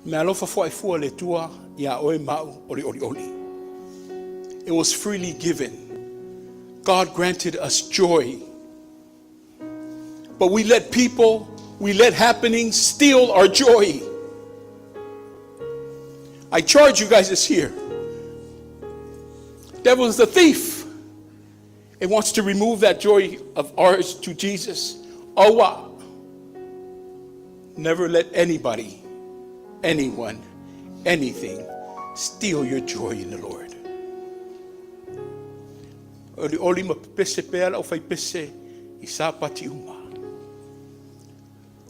Meaalofa foai fua le Atua iā oe ma au o le olioli. It was freely given. God granted us joy. But we let people, we let happenings steal our joy. I charge you guys this year. Devil is a thief. It wants to remove that joy of ours to Jesus. Aua. Never let anybody, anyone, anything steal your joy in the Lord. Olioli ma pepese pea le aufaipese i Sapati uma.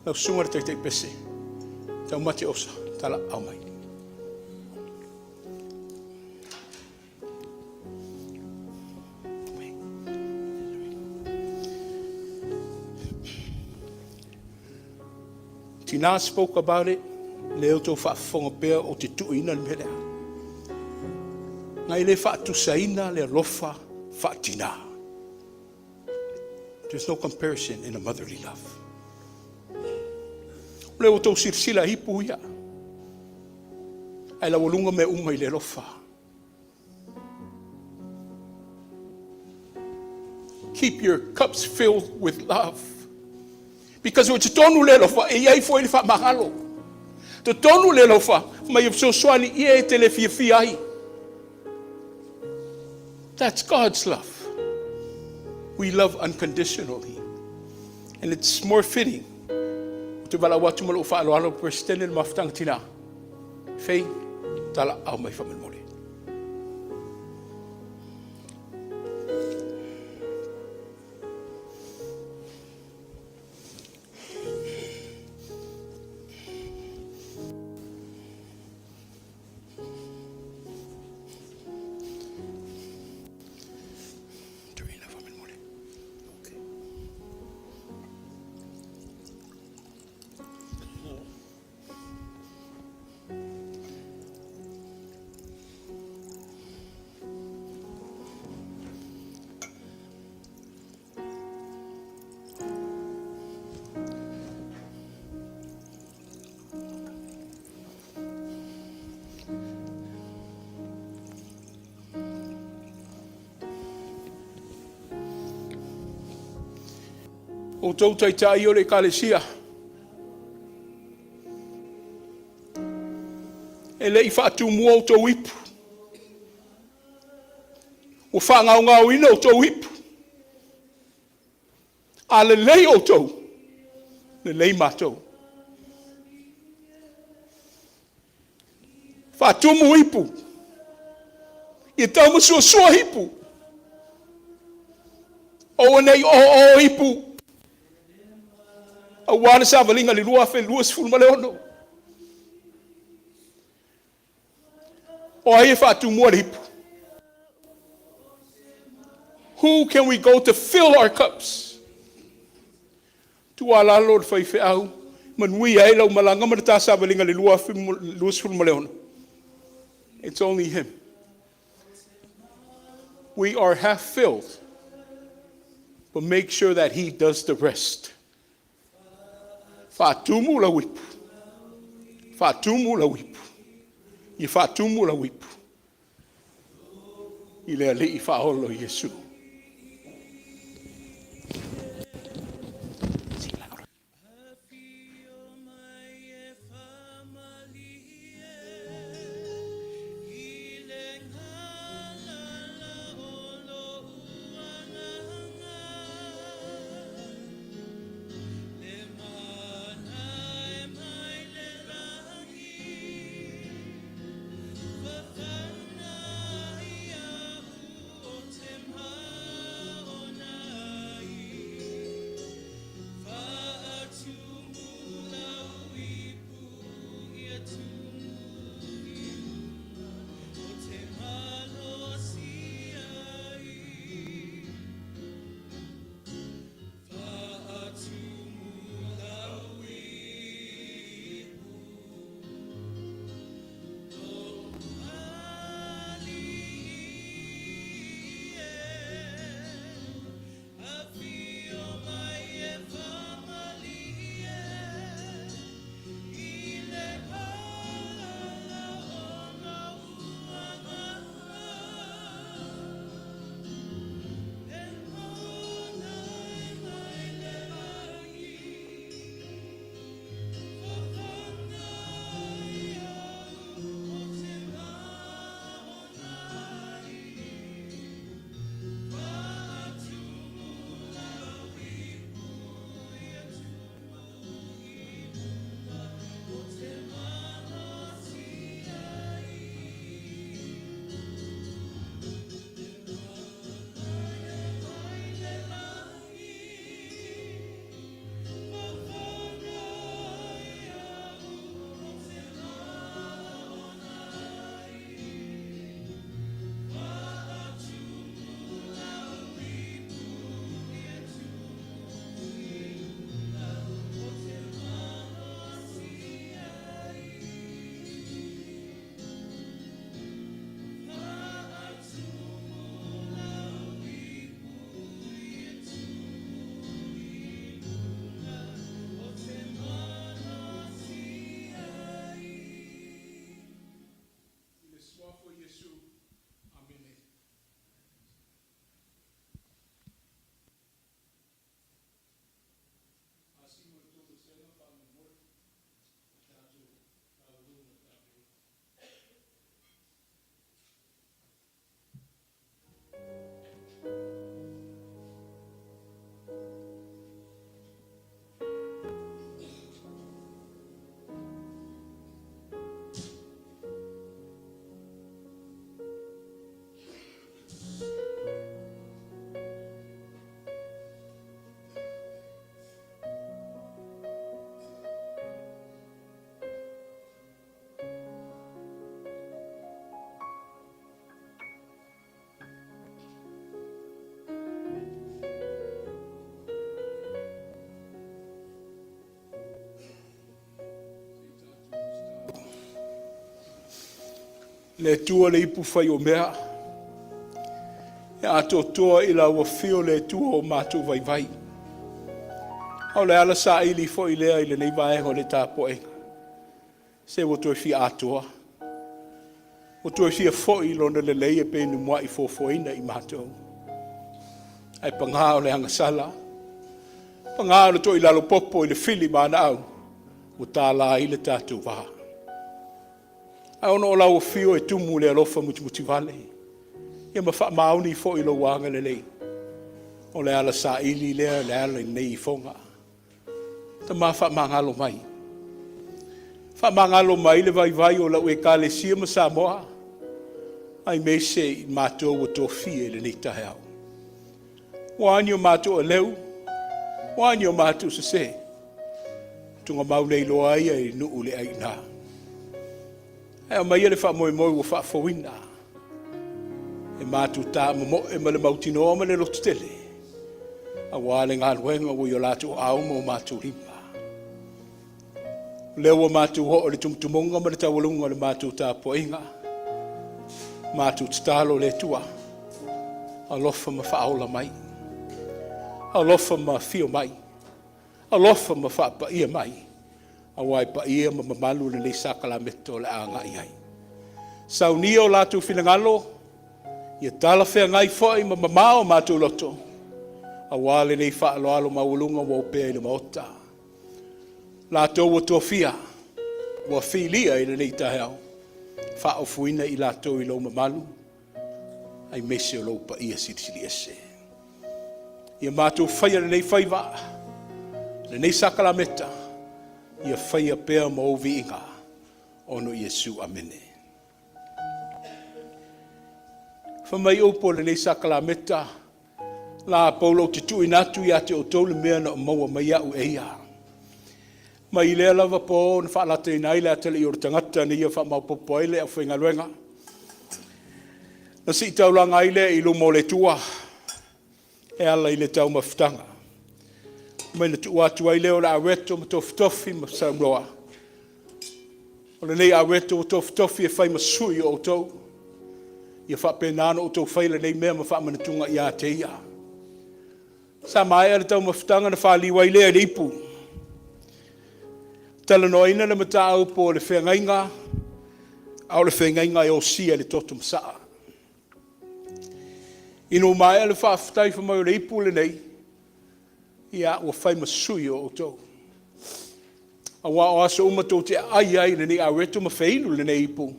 Lau susuga i le taitai pese, taumate osa, talaaao mai. Tina spoke about it, lea ua outou faafofoga pea ou te tuuina le mea lea. Na e le faatusaina le alofa faatina. There's no comparison in a motherly love. O lea ua outou silasila ipu ia. Ae laualuga mea uma i le alofa. Keep your cups filled with love. Because o totonu le alofa, e i ai foi le faamagalo. Totonu le alofa, mai e fesoasoani ia e te le fiafia ai. That's God's love. We love unconditionally. And it's more fitting. Te valaau atu ma lou faaaloalo President le mafutaga tina. Fei, tala au mai faamolemole. Tuina faamolemole. Okay. Outou taitai o le ekalesia. E le i faatumua outou ipu. Ua faagaogaoina outou ipu. A lelei outou, lelei matou. Faatumu ipu. Ia taumasuasua ipu. Aua ne i o o ipu. Auā le savaliga i le 2026. O ai e faatumua le ipu? Who can we go to fill our cups? Tuualalo le faifeau, manuia ai lau malaga ma le ta savaliga i le 2026. It's only him. We are half filled, but make sure that he does the rest. Faatumu lau ipu. Faatumu lau ipu. Ia faatumu lau ipu. I le Alii faaola o Iesu. Le Atua le ipu fai o mea, e atoatoa i lau afio le Atua o matou vaivai. A o le ala saili foi lea i lenei vaega o le tapuaiga, se ua toe fia atoa, ua toe fia foi Lona lelei e pei ona muai fofoina i matou. Ae paga o le agasala, paga o le toilalo popo i le fili ma ana au, ua tala ai le tatou va. Ae ona o lau afio e tumu i le alofa mutimutivale, ia ma faamaoni foi i lou agalelei, o le ala saili lea e ala i lenei ifoga. Tama faamagalo mai, faamagalo mai le vaivai o lau Ekalesia ma Samoa, aemaise i matou ua tofia i lenei taeao. Ua a ni o matou aleu, ua a ni o matou sese, tuugamau leiloa ia i nuu le aina. Ae aumaia le faamoemoe ua faafouina e matou te momoe ma le mautinoa ma le lototele aua le galuega ua i o latou aao ma o matou lima. O lea ua matou oo i le tumutumuga ma le taualuga o le matou tapuaiga, matou tatalo le Atua, alofa ma faaola mai, alofa ma afio mai, alofa ma faapaia mai, aua e paia ma mamalu lenei sakalameta o le a agai i ai. Saunia o latou finagalo, ia talafeagai foi ma mamao o matou loto, aua lenei faaaloalo maualuga ua opea i le Maota. O latou ua tofia, ua filia i lenei taeao, faaofoina i latou i lou mamalu aemaise o lou paia silisiliese. Ia matou faia lenei faiva, lenei sakalameta, ia faia pea ma ou viiga, ona o Iesu. Amene. Fai mai upu o lenei sakalameta, la Paulo ou te tuuina atu ia te outou le mea na ou maua mai au e ia. Mai lea lava po na faalataina ai le atalii o le tagata na ia faamaopoopo ai le aufaigaluega, na siitaulaga ai lea i luma o le Atua e ala i le taumafataga. Fai mai na tuua atu ai lea o le aweto ma tofitofi ma saunoa, o lenei aweto ua tofitofi e fai ma sui o outou. Ia faapena ona outou faia lenei mea ma faamanatuga ia te ia. Sa maea le taumafataga ona faliu ai lea i le ipu, talanoaina le mataupu o le feagaiga, a o le feagaiga e osia e le toto masaa. Ina ua maea le faafetai fai mai o le ipu lenei, ia ua fai ma sui o outou. Aua o aso uma tou te aai ai i lenei aweto ma feinu i lenei ipu,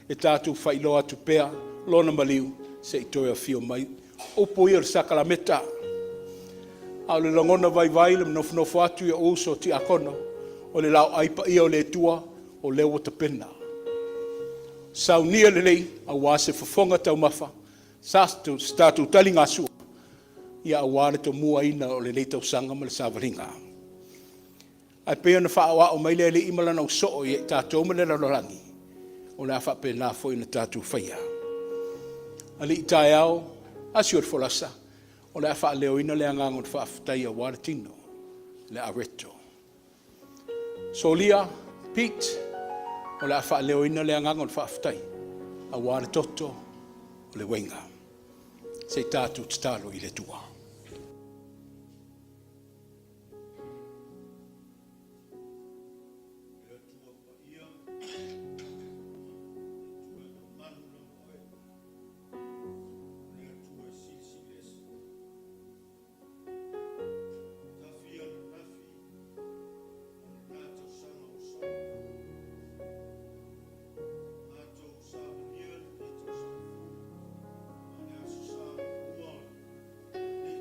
e tatou faailoa atu pea Lona maliu seia toe afio mai. O upu ia o le sakalameta, a o le lagona vaivai i le nofonofo atu i ou uso tiakono, o le laoai paia o le Atua o lea ua tapena. Saunia lelei aua se fofoga taumafa, se tatou taligasua, aua le tomuaina o lenei tausaga ma le savaliga. Ae pei ona faaoao mai le Alii ma Lana ausoo ia i tatou ma le lalolagi, o le a faapena foi ona tatou faia. Alii taeao, a si o le folasa, o le a faaleoina le agaga o le faafetai aua le tino, le aweto. Solia Pete, o le a faaleoina le agaga o le faafetai aua le toto o le ueiga. Se i tatou tatalo i le Atua. Le Atua Paia, le Atua e mamalu lava Oe, o le Atua e Silisili Ese. Tafi ananafi ma lena tausaga ua sola, matou savalia lenei tausaga fou ma le Aso Sa muamua o lenei.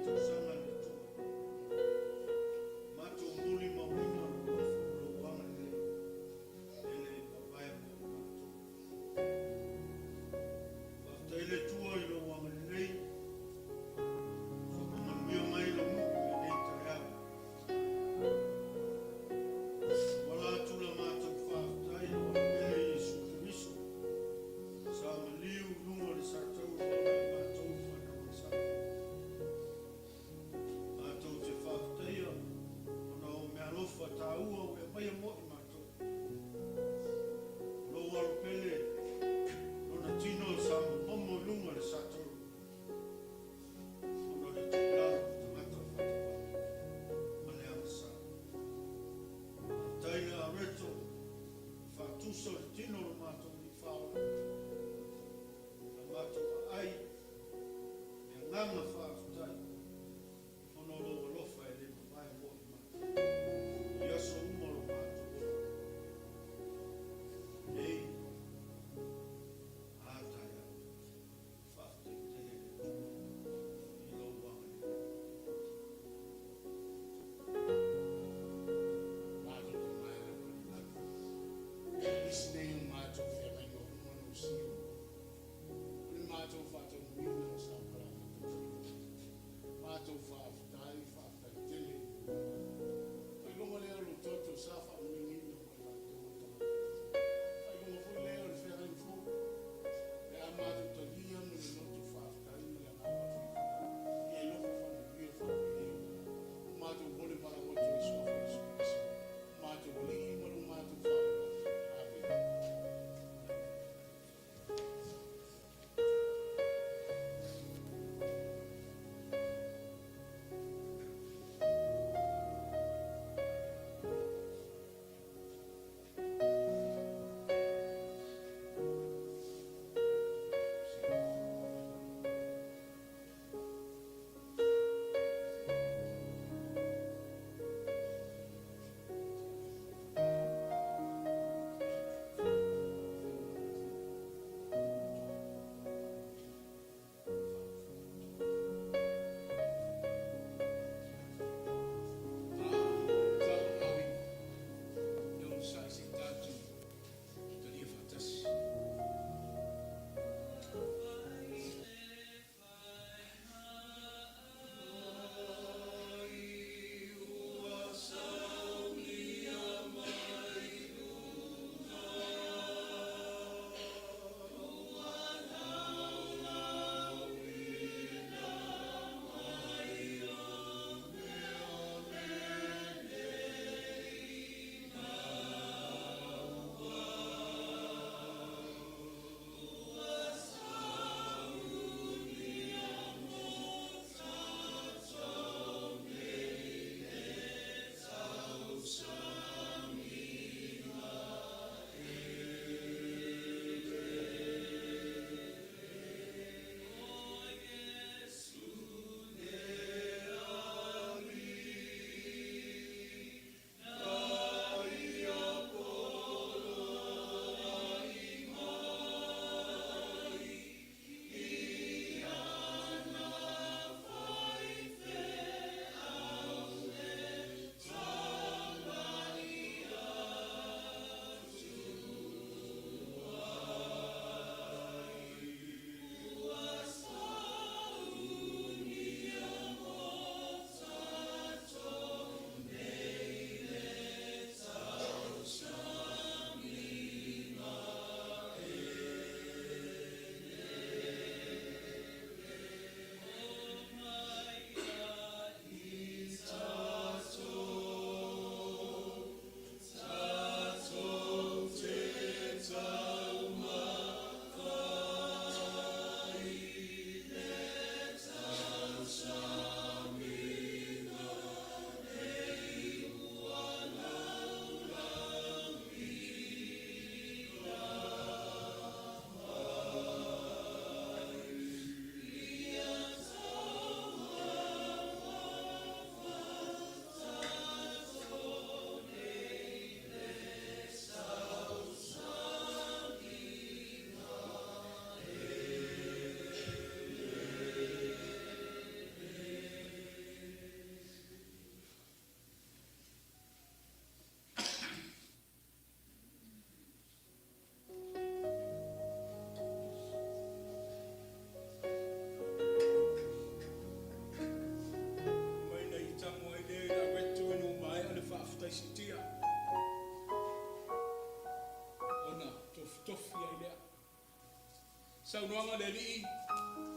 Saunoaga a le Alii,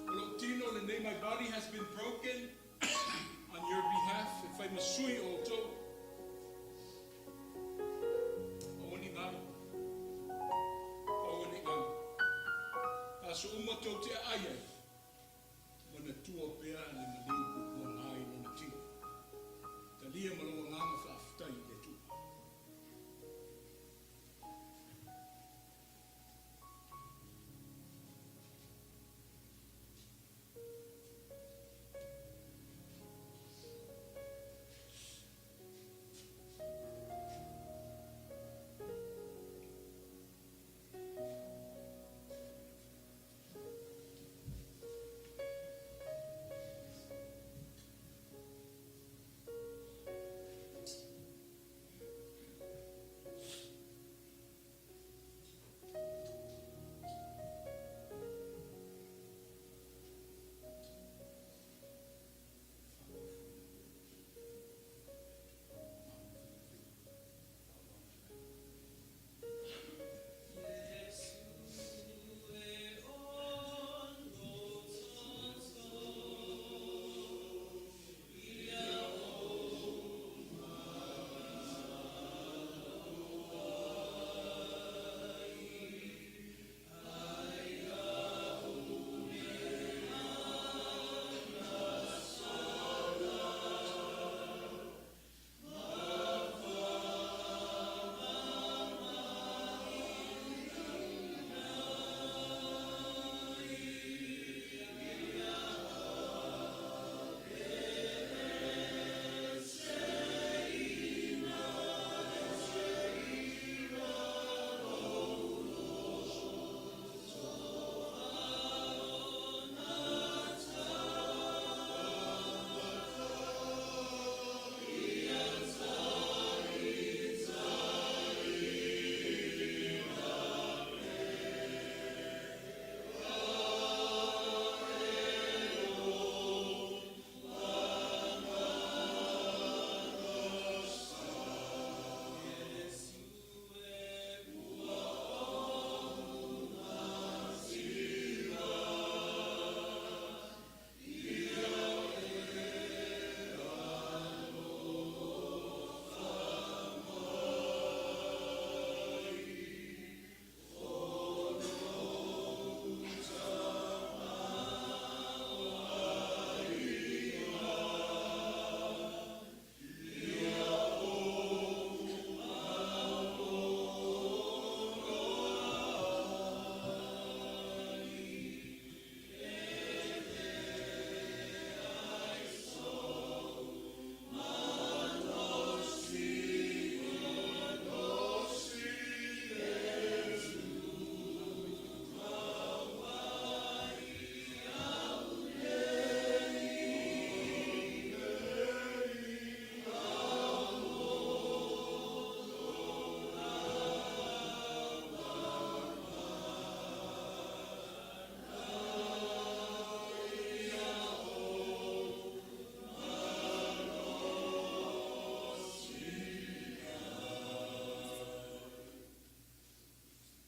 O lou tino lenei, my body has been broken on your behalf, e fai ma sui o outou. Aua ne i galo. Aua ne i galo. Aso uma tou te aai ai, manatua pea le maliu puapuaga i lona tino. Talia ma lou agaga faafetai i le Atua.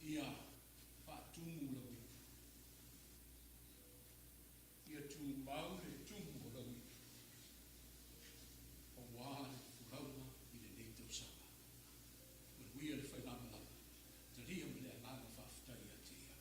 Ia faatumu lau ivi. Ia tumau le tumu o lau ivi aua le folauga i lenei tausaga. Manuia le faigamalaga. Talia ma le agaga faafetai ia te Ia.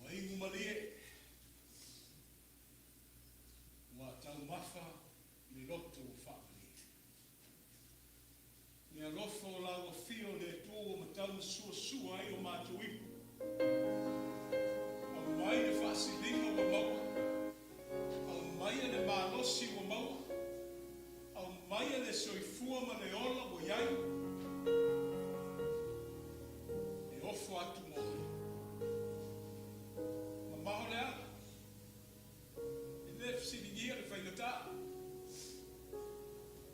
Ua iu malie, ua taumafa i le loto ua faamalie. Le alofa o lau afio le Atua ua matau ma suasua ai o matou ipu. Aumai le faasiliga ua maua, aumaia le malosi ua maua, aumaia le soifua ma le ola ua i ai, e ofo atu mo ai. Mamao le ala, e le fesiligia le faigata,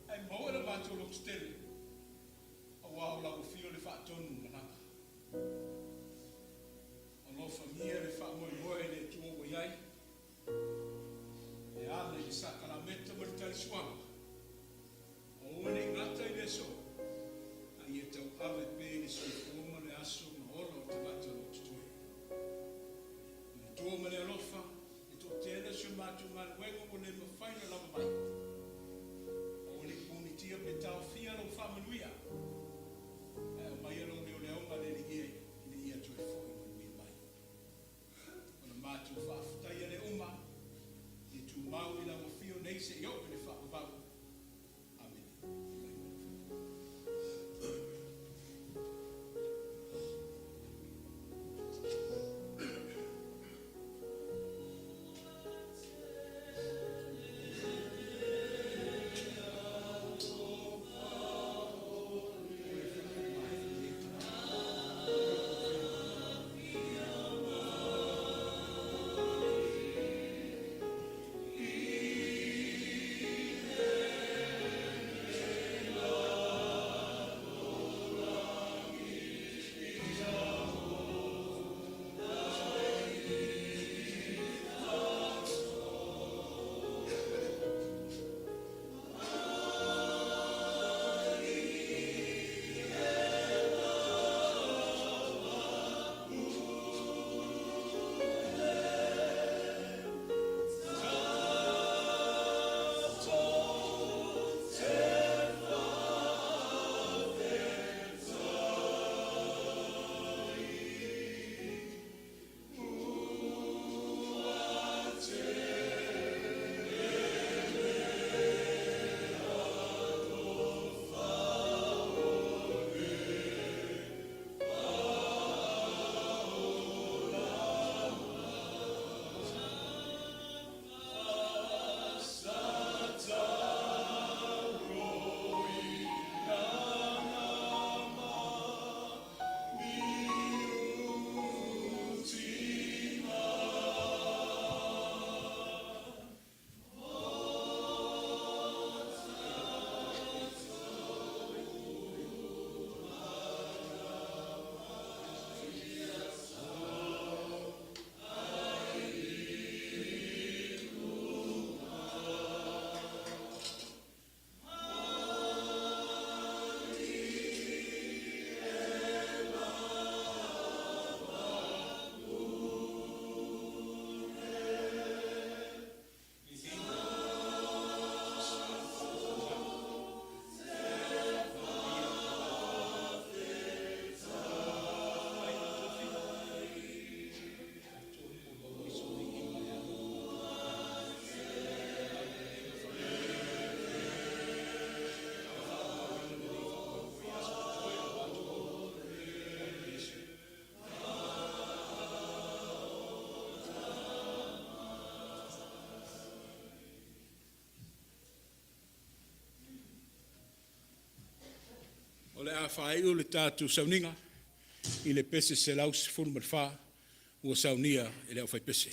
ae maua le matou loto tele, aua o lau afio le faatonu malaga. a faaiu le tatou sauniga i le pese 114 ua saunia e le aufaipese.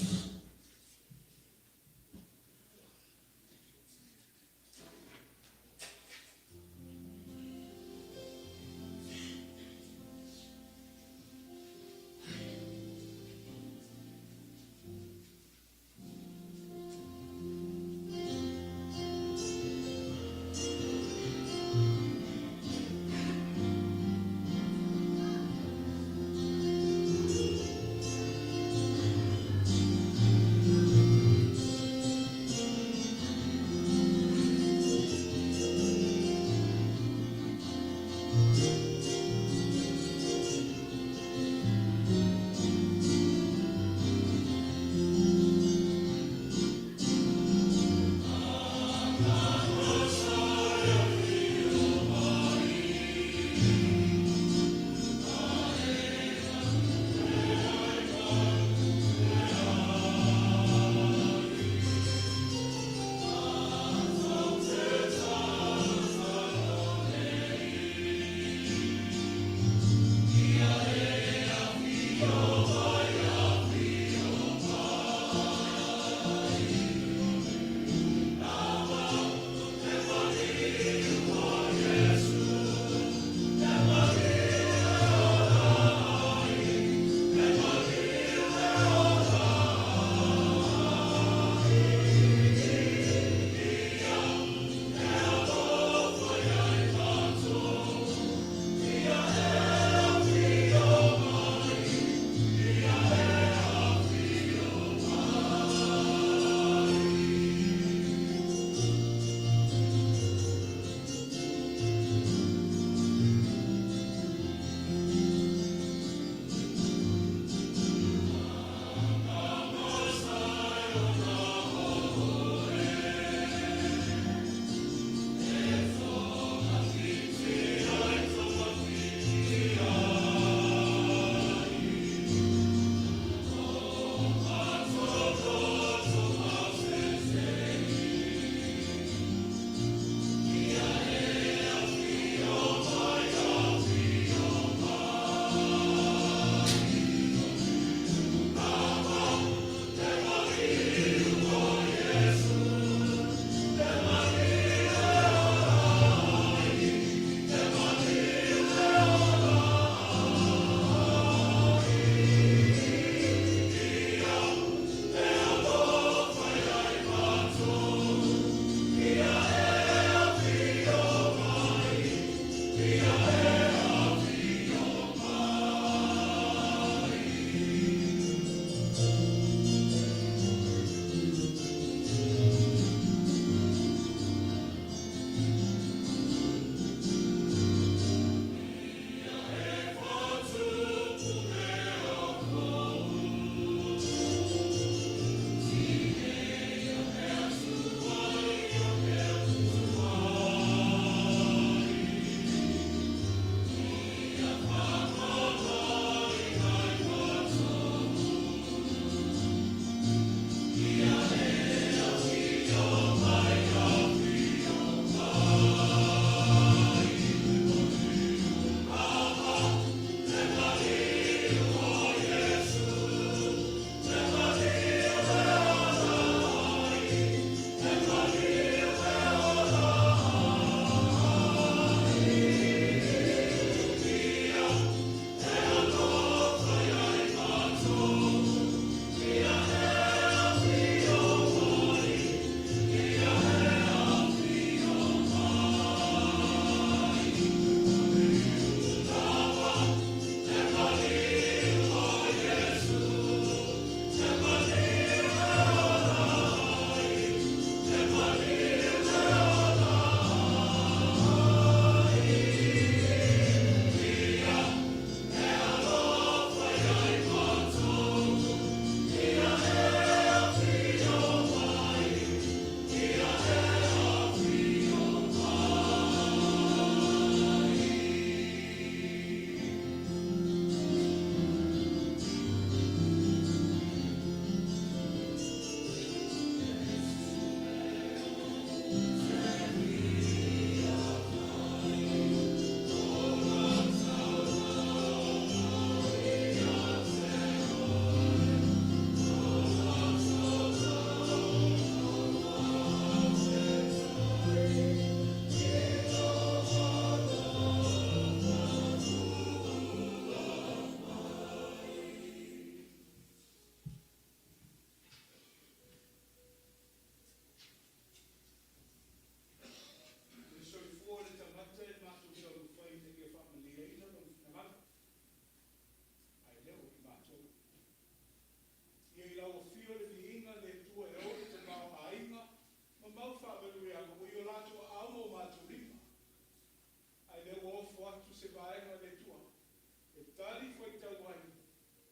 Talifuaitau ai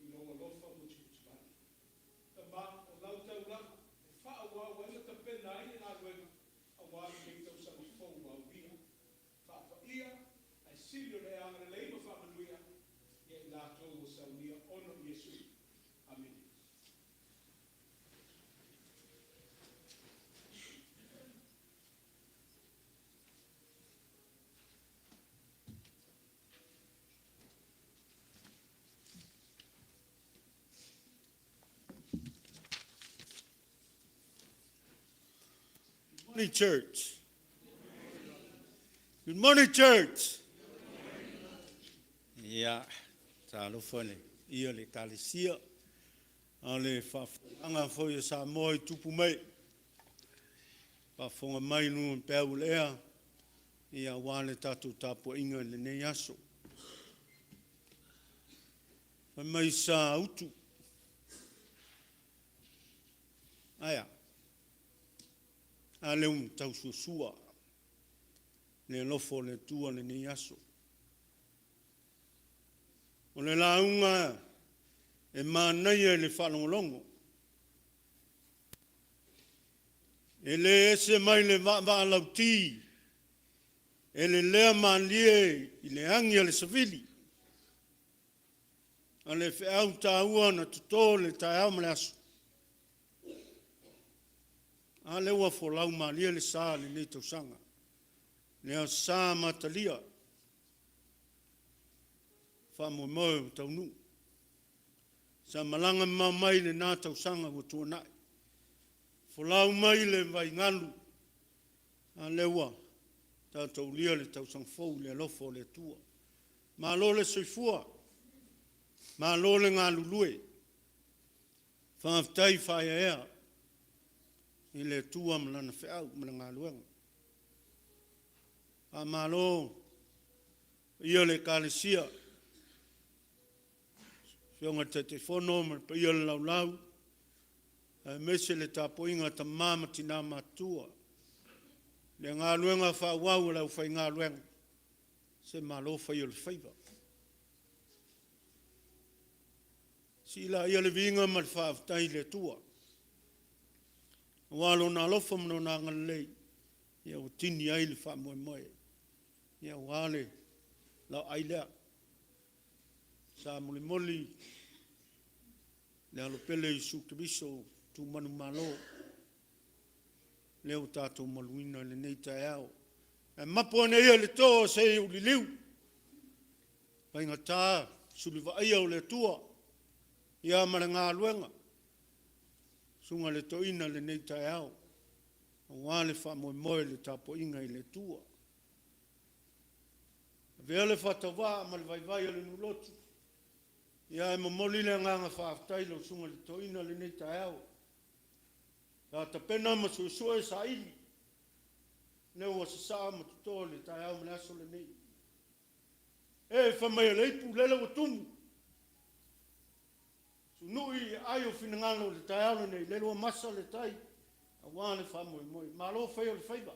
i lou alofa mutimutivai. Tama, o lau taulaga e faaauau ai ma tapena ai le galuega aua lenei tausaga fou ua aulia. Faapaia ae sili ona e agalelei ma faamanuia ia i latou ua saunia ona o Iesu. Amene. Good morning, church. Good morning, church. Ia, talofa le ia le Ekalesia, a o le faafofogaaga foi a Samoa i tupu ma ee, faafofoga mai i luga o peau o le ea, ia aua le tatou tapuaiga i lenei aso. Fai mai sa utu, ae a? A lea ua tausuasua le alofa o le Atua i lenei aso. O le lauga e manaia i le faalogologo, e le ese mai le vaavaalauti e lelea malie i le agi a le savili, a le feau taua na toto i le taeao ma le aso. A lea ua folau malie le sa i lenei tausaga, le Aso Sa amatalia, faamoemoe ua taunuu. Sa malaga mamao mai i lena tausaga ua tuanai, folau mai le vaigalu, a lea ua tatou ulia le tausaga fou i le alofa o le Atua. Malo le soifua, malo le galulue, faafetai faaeaea i le Atua ma Lana feau ma le galuega. Faamalo i le paia o le Ekalesia, Afioga i le Taitaifono ma le paia o le laulau, aemaise le tapuaiga a tama ma tina matutua, le galuega faaauau a le aufaigaluega, se malo fai o le faiva. Sii laia le viiga ma le faafetai i le Atua aua Lona alofa ma Lona agalelei ua tini ai le faamoemoe aua le laoai lea sa molimoli le Alo pele Iesu Keriso tu manumalo, lea ua tatou maluina i lenei taeao. Ae mapu ane ia i le too se i ou liliu, faigata sulu vaaia o le Atua ia ma le galuega, susuga i le Toeaina i lenei taeao aua le faamoemoe i le tapuaiga i le Atua. Avea le faatauvaa ma le vaivai o le nuu lotu, ia ae momoli le agaga faafetai i lau Susuga i le Toeaina i lenei taeao. Sa tapena ma suesue saili, lea ua sasaa ma toto i le taeao ma le aso lenei. Ee fai mai o le ipu lele ua tumu, sunui ai o finagalo i le taeao lenei, lele ua masa le tai aua le faamoemoe. Malo fai o le faiva.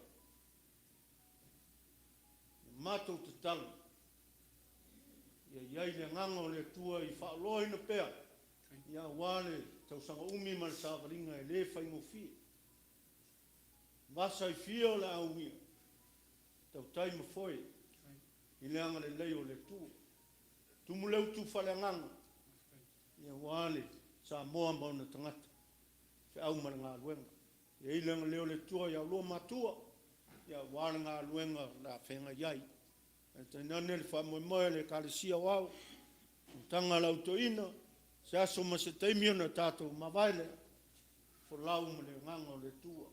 Na matou tatalo, ia i ai le Agaga o le Atua ia faaoloaina pea, ia aua le tausaga umi ma le savaliga e le faigofie. Vasa e fia o le a uia, tautai ma foe i le agalelei o le Atua. Tumu le utu faaleagaga, ia aua le Samoa ma ona tagata, feau ma le galuega. Ia i ai le agalelei o le Atua ia oulua matua, ia aua le galuega o le a feagai ai. Ae tainane le faamoemoe o le Ekalesia Aoao, fonotaga a le Au Toeaina, se aso ma se taimi ona tatou mavae lea, folau ma le Agaga o le Atua.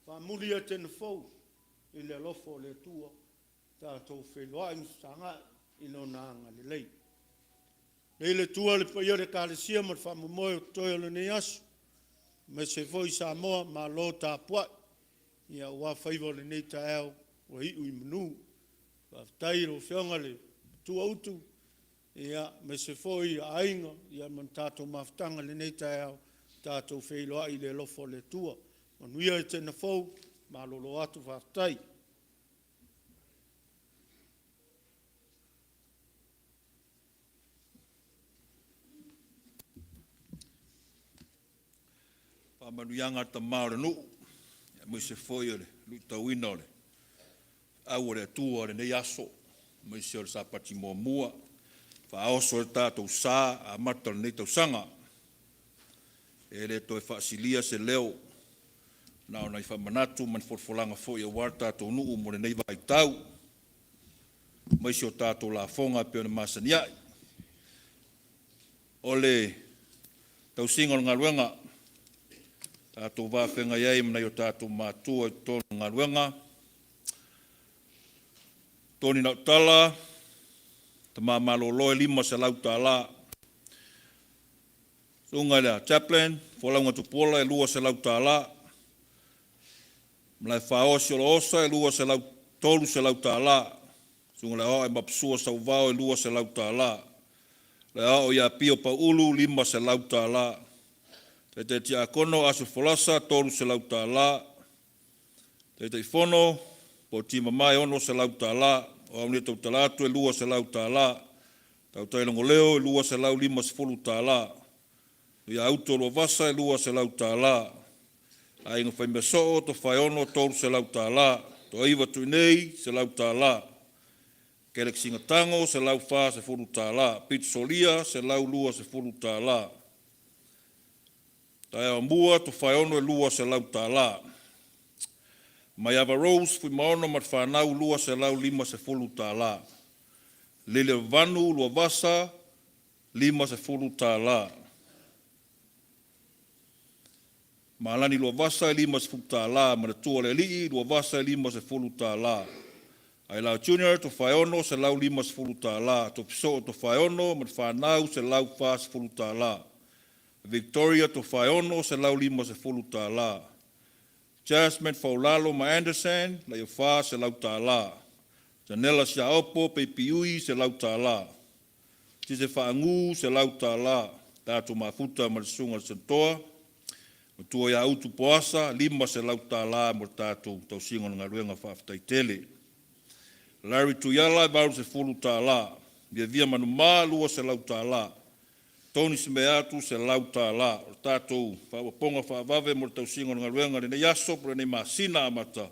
Faamuli Etena fou i le alofa o le Atua, tatou feiloai ma fesagai i Lona agalelei. Nei le Atua le paia o le Ekalesia ma le faamoemoe o totoe o lenei aso, aemaise foi Samoa, malo tapuai, aua faiva o lenei taeao ua iu i manu. Faafetai i lau Afioga i le Matua Utu, aemaise foi aiga ma le tatou mafutaga i lenei taeao, tatou feiloai i le alofa o le Atua. Manuia Etena fou, malolo atu faafetai. Faamanuiaga a le Tama o le nuu, aemaise foi o le luitauina o le feau a le Atua i lenei aso, aemaise o le Sapati muamua e faaoso ai le tatou sa amata o lenei tausaga. E le toe faasilia se leo, na o nai faamanatu ma ni folafolaga foi aua le tatou nuu mo lenei vaitau, aemaise o tatou lafoga e pei ona masani ai. O le tausiga o le galuega, tatou va feagai ai ma nai o tatou matua i totonu o galuega. Tony Nautala, tama malolo e $500. Susuga i le Chaplain Folauga Tupuola e $200. Malaefaoa Siolaosa e $300. Susuga i le Aoao Maposua Sauvao e $200. Le Aoao ia Pio Pauulu e $500. Taitai Tiakono Aso Folasa e $300. Taitaifono Poti Mamae e $600. O au nei e tautala atu e $200. Tautai Logoleo e $250. Tuiauto Luavasa e $200. Aiga Faimeasoo o Tofaeono e $300. Toaiva Tuinei e $100. Kelepi Tago $140. Pita Solia e $120. Taeao Amua Tofaeono e $200. Maiava Rose Fuimaono ma le fanau e $250. Lealiilevanu Luavasa e $50. Malani Luavasa e $50. Manatualealii Luavasa e $50. Ailao Junior Tofaeono e $150. Tofiso'o Tofaeono ma le fanau e $140. Victoria Tofaeono e $150. Jasmine Faulalo ma Anderson Leiafa e $100. Janela Siaopo Baby Ui e $100. Tise Faagu e $100. Tatou mafuta ma le Susuga i le Saotoa, Matua ia Utu Poasa e $500 mo le tatou tausiga o le galuega. Faafetai tele. Larry Tuiala e $80. Miavia Manuma e $200. Tony Semeatu $100. O le tatou faaopoopoga faavave mo le tausiga o le galuega i lenei aso po o lenei masina amata,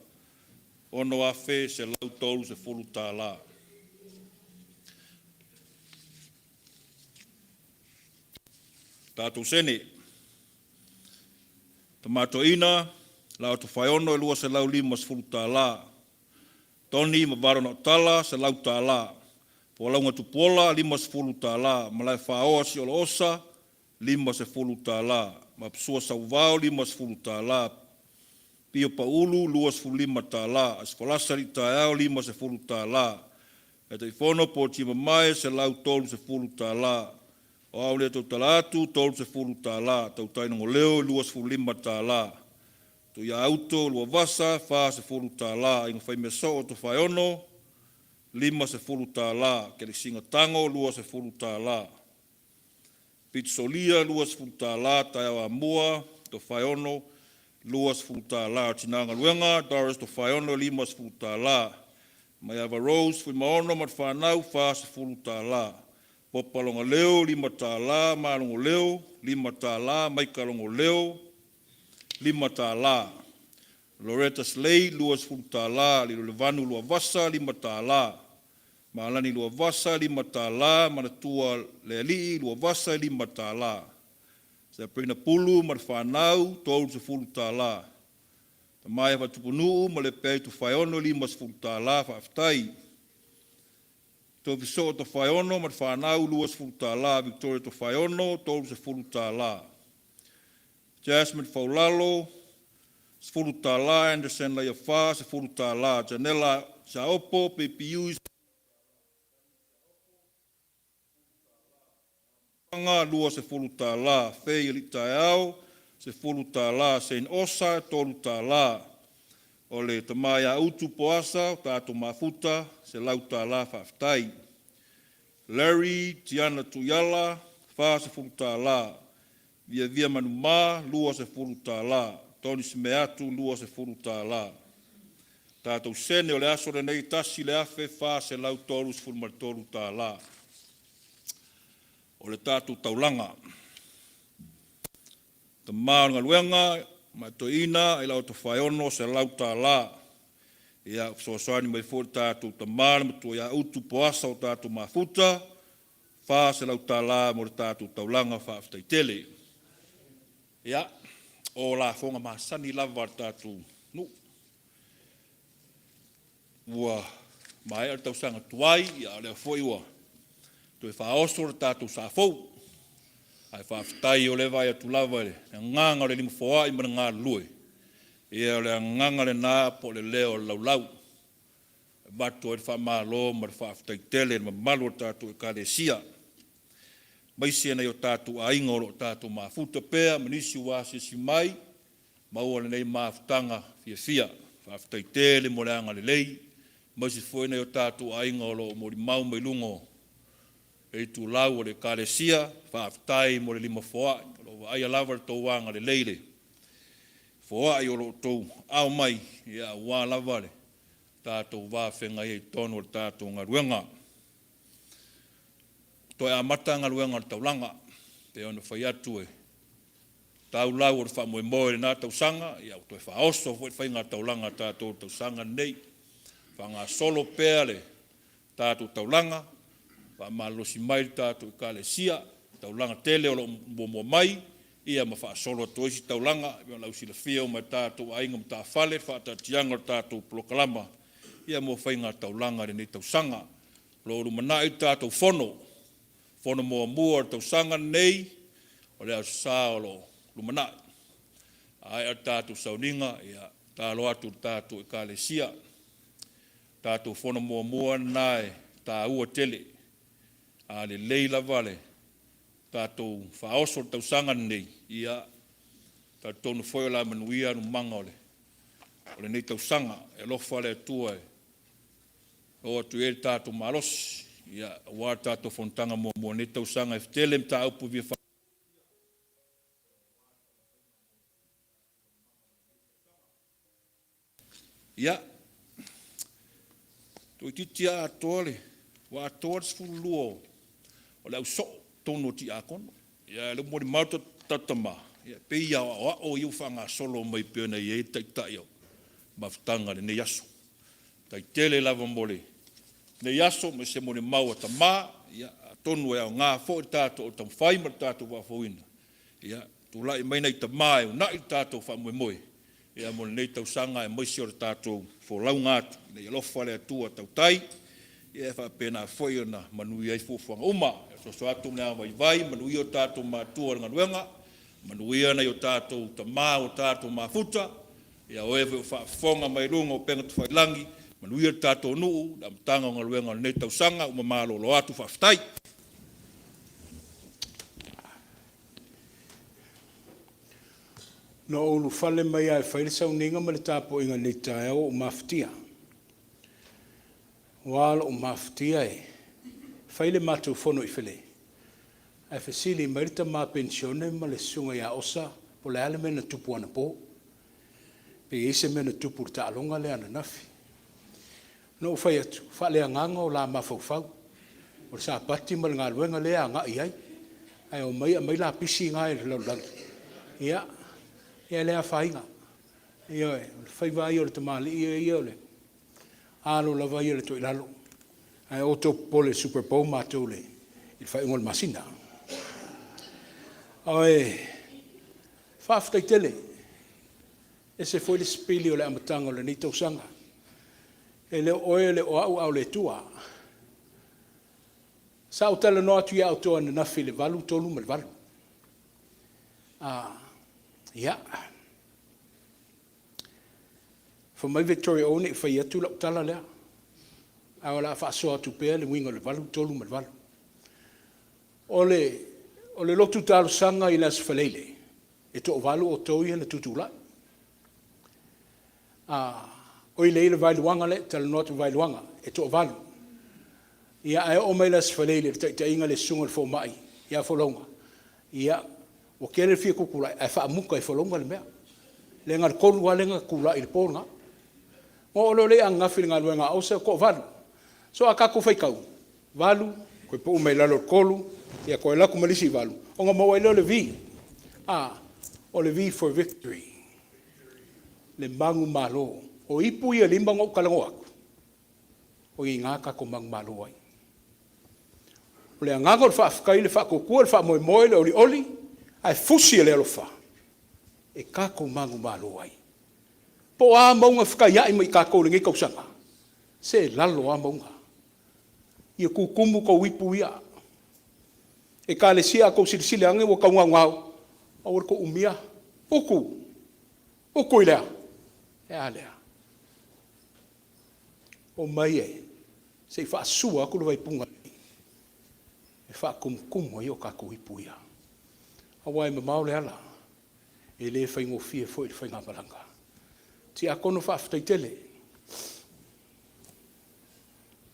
e $6,130. Tatou sene. Tama Toeaina La'o Tofaeono e $250. Tony Mavalo Nautala $100. Folauga Tupuola $50. Malaefaoa Siolaosa $50. Maposua Sauvao $50. Pio Pauulu $25. Aso Folasa Alii-taeao $50. Taitaifono Poti Mamae $130. O au lea e tautala atu e $30. Tautai Logoleo $25. Tuiauto Luavasa $40. Aiga Faimeasoo Tofaeono $50. Kelesina Tago $20. Pita Solia $20. Taeao Amua Tofaeono $20. Tina Galuega Doris Tofaeono e $50. Maiava Rose Fuimaono ma le fanau e $40. Popa Logaleo $5. Ma Logoleo $5. Maika Logoleo $5. Loretta Slade $20. Liugalevanu Luavasa $5. Malani Luavasa $5. Manatua Lealii Luavasa $5. Sabrina Pulu ma le fanau $30. Tamaia Faatupunuu ma Lepeai Tofaeono e $50. Faafetai. Tofiso'o Tofaeono ma le fanau $20. Victoria Tofaeono $30. Jasmine Faulalo $10. Anderson Leiafa $10. Janela Siaopo Baby $20. Fei Alitaeao, $10. Saint Osa, $3. O le tama ia Utu Poasa, o tatou mafuta, $100 faafetai. Larry Tiana Tuiala, $40. Viavia Manuma, $20. Tony Semeatu, $20. Tatou sene o le aso lenei, $1,433. O le tatou taulaga. Tama o le galuega ma Toeaina Ailao Tofaeono, $100. Ia, ua fesoasoani mai foi le tatou tama le matua ia Utu Poasa ua tatou mafuta, $400 mo le tatou taulaga. Faafetai tele. Ia, o lafoga masani lava a le tatou nuu. Ua maea le tausaga tuai, a o lea foi ua toe faaoso le tatou sa fou. Ae faafetai o lea e vaai atu lava i le agaga o le lima foai ma le galulue, ia o le agaga lena po o le leo o le laulau e avatu ai le faamalo ma le faafetai tele i le mamalu o le tatou Ekalesia, aemaise nai o tatou aiga o lo o tatou mafuta pea ma nisi ua asiasi mai, maua lenei mafutaga fiafia. Faafetai tele mo le agalelei, aemaise foi nai o tatou aiga o lo o molimau mai luga o le itulau o le Ekalesia, faafetai mo le lima foai, o lo o vaaia lava le tou agalelei i le foai o lo outou aao mai aua lava le tatou va feagai ai i totonu o le tatou galuega. Toe amata galuega a le taulaga, pei ona fai atu e tau lau o le faamoemoe i lena tausaga, ia ua toe faaoso foi le faiga taulaga a tatou i le tausaga lenei. Faagasolo pea le tatou taulaga, faamalolosi mai le tatou Ekalesia, taulaga tele o lo o muamua mai, ia ma faasolo atu ai isi taulaga. E pei ona lausilafia uma e tatou aiga matafale le faataatiaga o le tatou polokalama mo faigataulaga i lenei tausaga. O lo o lumanai le tatou fono, fono muamua o le tausaga lenei, o le Aso Sa o lo o lumanai. A maea le tatou sauniga, ia tatalo atu i le tatou Ekalesia, tatou fono muamua lena e taua tele. A lelei lava le tatou faaoso i le tausaga lenei, ia talitonu foi o le a manuia alumaga o lenei tausaga. E alofa le Atua e oo atu i ai le tatou malosi, ia aua le tatou fonotaga muamua i lenei tausaga. E tele mataupu e fia Ia, toeitiiti lava atoa le, ua atoa le 12 o le au soo i totonu o tiakono. Ia a o lea ua molimau le tatou tama, ia e pei lava o aoao ia ua faagasolo mai pei ona i ai le taitai o mafutaga i lenei aso. Faafetai tele lava mo lenei aso aemaise molimau a tama, ia atonu e aoga foi le tatou taumafai ma le tatou vaa faafouina, ia tulai mai nai tama e uunai le tatou faamoemoe mo lenei tausaga aemaise o le tatou folauga atu ina ia alofa le Atua tautai e faapena foi ona manuia ai fuafuaga uma. Ia soso atu ma le agaga vaivai, manuia o tatou matua o le galuega, manuia nai o tatou tama ua tatou mafuta, ia o e foi o faafofoga mai luga o upega tafailagi, manuia le tatou nuu i le amataga o galuega o lenei tausaga. Ua malolo atu, faafetai. Na ou ulufale mai lava e fai le sauniga ma le tapuaiga i lenei taeao ua ou mafatia. Ua lou mafatia e fai le matou fono i Fale, ae fesili mai le tama penisione ma le susuga ia Osa po o le a le mea na tupu anapo, pe i ai se mea na tupu i le taaloga lea ananafi. Na ou fai atu, faaleagaga o la mafaufau, o le Sapati ma le galuega lea e agai i ai, ae omai aumai lapisi na e le lalolagi. Ia, e le afaina. Ioe, o le faiva lava ia o le tamalii ia o le alo lava ia o le toilalo. Ae aua tou te popole i le Super Bowl matou i le faaiuga o le masina. Ae faafetai tele. E ese foi le sipili o le amataga o lenei tausaga. E le o oe e le o au a o le Atua. Sa ou talanoa atu ia outou ananafi i le 8, 3 ma le 8. Ia, fai mai Victoria aua ne i faia atu lau tala lea, ae o le a faasoa atu pea le uiga o le 8, 3 ma le 8. O le lotu talosaga i le Aso Faraile, e toavalu outou ia na tutulai. Oi leai, le Vaeluaga lea, ou te talanoa atu i le Vaeluaga, e toavalu. Ia ae oo mai le Aso Faraile i le taitaiga a le Susuga i le Fomai ia Folauga, ia, ua tele le fia tutulai ae faamuta e Folauga le mea. Lea na o le tolu lava lea na tutulai i le po lena. Ona oo loa lea ananafi i le galuega a Osa e toavalu. So a tatou faitau, 8 toe pau mai lalo i le 3, ia toe alu atu ma le isi 8, ona maua ai lea o le V. A, O le V for victory, le manumalo. O ipu ia e lima na ou talanoa atu, o i ina tatou manumalo ai. O le agaga o le faafetai, le faatuatua, le faamoemoe, le olioli ae fusi e le alofa e tatou manumalo ai. Po o a mauga e fetaiai ma tatou i lenei tausaga, se e lalo lava mauga. Ia tutumu tou ipu ia. Ekalesia a outou silasila ane ua tau naunau, aua le tou umia, utu. Utu i le a? E a lea? Omai e se i faasua atu le vaipuna e faatumutumu ai o tatou ipu ia. Aua e mamao le ala, e le faigofie foi le faigamalaga. Tiakono faafetai tele.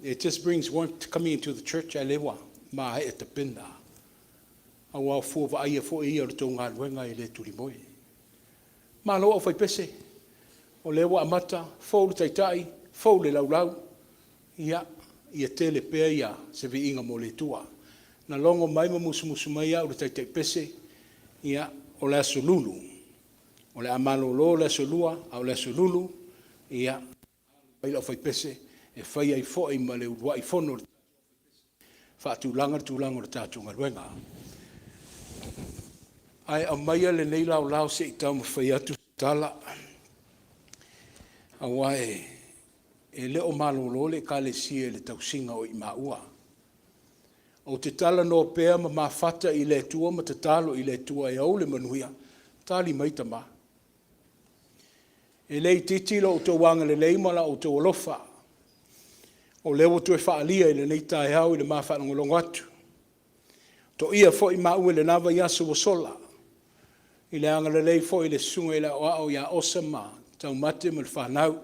It just brings warmth coming into the church a o lea ua maea tapena, aua o fua vaaia foi ia o le tou galuega e le tulimoe. Malo aufaipese, o lea ua amata, fou le taitai, fou le laulau, ia tele pea se viiga mo le Atua. Na logo mai ma musumusu mai au i le taitai pese, ia, o le Aso Lulu, o le a malolo le Aso Lua, a o le Aso Lulu, ia, alo mai le aufaipese e fai ai foi ma le uluai fono a le tatou aufaipese e faatulaga le tulaga o le tatou galuega. Ae aumaia lenei laolao se i taumafai atu se tala, aua e le o malolo le Ekalesia i le tausiga o maumau. Ou te talanoa pea ma mafata i le Atua ma tatalo i le Atua e ou le manuia, tali mai Tama. E le itiiti lo outou agalelei ma lo outou alofa, o lea ua toe faaalia i lenei taeao i le ma faalogologo atu. Toia foi maua i lena vaiaso ua sola i le agalelei foi i le Susuga i le Aoao ia Osa ma Taumate ma le fanau,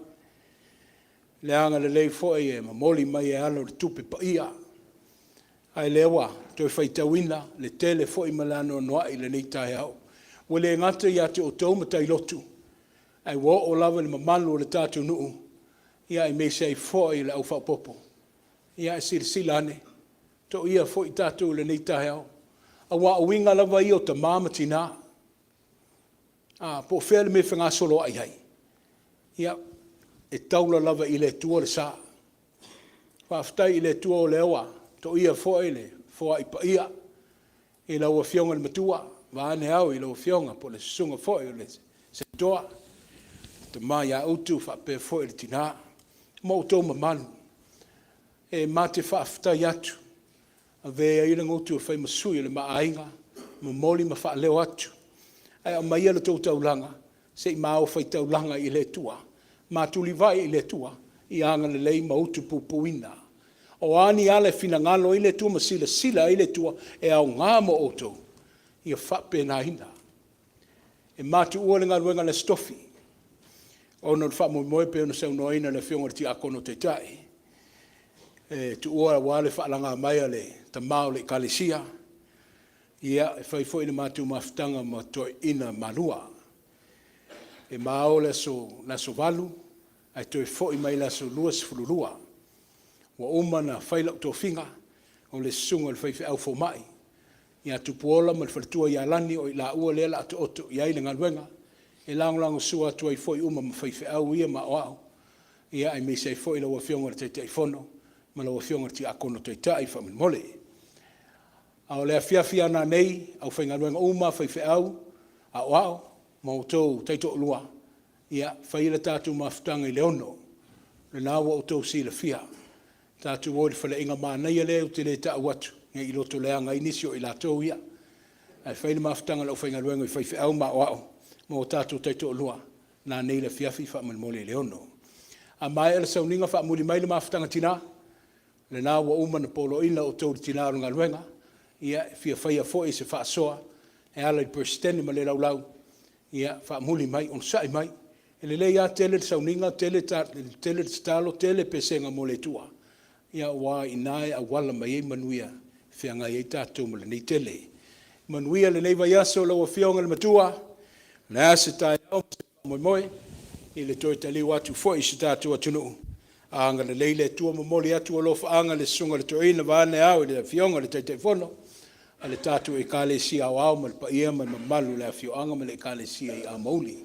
le agalelei foi e momoli mai e ala o le tupe paia, a o lea ua toe faitauina le tele foi ma le anoanoai i lenei taeao. Ua le gata ia te outou matai lotu, ae ua oo lava i le mamalu o le tatou nuu, aemaise ai foi le au faaopoopo. Ia ae silasila ane, toia foi tatou i lenei taeao, aua o uiga lava ia o tama ma tina, a, po o fea le mea e fegasoloai ai, ia, e taula lava i le Atua le sa. Faafetai i le Atua o lea ua toia foi le foai paia i lau Afioga i le Matua, vaeane au i lau Afioga po o le Susuga foi i le Setoa, le Tama ia Utu faapea foi le tina ma outou mamalu. E ma te faafetai atu, avea ia le gutu e fai ma sui o le ma aiga, momoli ma faaleo atu, ae aumaia le tou taulaga se i ma ofaitaulaga i le Atua, ma tulivai i le Atua ia agalelei ma utupupuina. O a ni ala e finagalo ai le Atua ma silasila ai le Atua e aoga mo outou, ia faapenaina. E ma tuua le galuega i le Aso Tofi ona o le faamoemoe pei ona saunoaina e le Afioga i le Tiakono Taitai e tuua aua le faalaga mai a le Tama o le Ekalesia, e fai foi le matou mafutaga ma toeaiina Malua. E ma o i le aso 8 ae toe foi mai i le aso 22. Ua uma ona fai lau tofiga o le susuga i le faifeau fomai ia Tupuola ma le faletua ia Lani, o i laua lea o le a taoto i ai le galuega e lagolagosua atu ai foi uma ma faifeau ia ma aoao, aemaise ai foi lau Afioga i le Taitaifono ma lau Afioga i le Tiakono Taitai faamolemole. A o le afiafi a nanei, aufaigaluega uma, faifeau, aoao ma outou taitoalua, ia faia le tatou mafutaga i le 6:00. O lena ua outou silafia, tatou o i le faleaiga manaia lea ou te le ta'u atu ne i lotoleaga ai nisi o i latou ia. Ae fai le mafutaga a le aufaigaluega i faifeau ma aoao ma o tatou taitoalua nanei i le afiafi faamolemole i le 6:00. A maea le sauniga faamuli mai le mafutaga a Tina, o lena ua uma ona poloaiina outou e le Tina o le galuega e fia faia foi se faasoa e ala i le Peresetene ma le laulau, ia faamuli mai, onosai mai. E lelei lava tele le sauniga, tele le tatalo, tele pesega mo le Atua, aua o i ina e auala mai ai manuia e feagai ai tatou ma lenei tele. Manuia lenei vaiaso lau Afioga i le Matua, o le a se taeao ma se faamoemoe i le toe taliu atu foi i si o tatou atunuu, ia agalelei le Atua. E momoli atu alofaaga i le Susuga i le Toeaina vaeane au i le Afioga i le Taitaifono. a le tatou Ekalesia Aoao ma le paia ma le mamalu o le afioaga ma le Ekalesia i Amouli.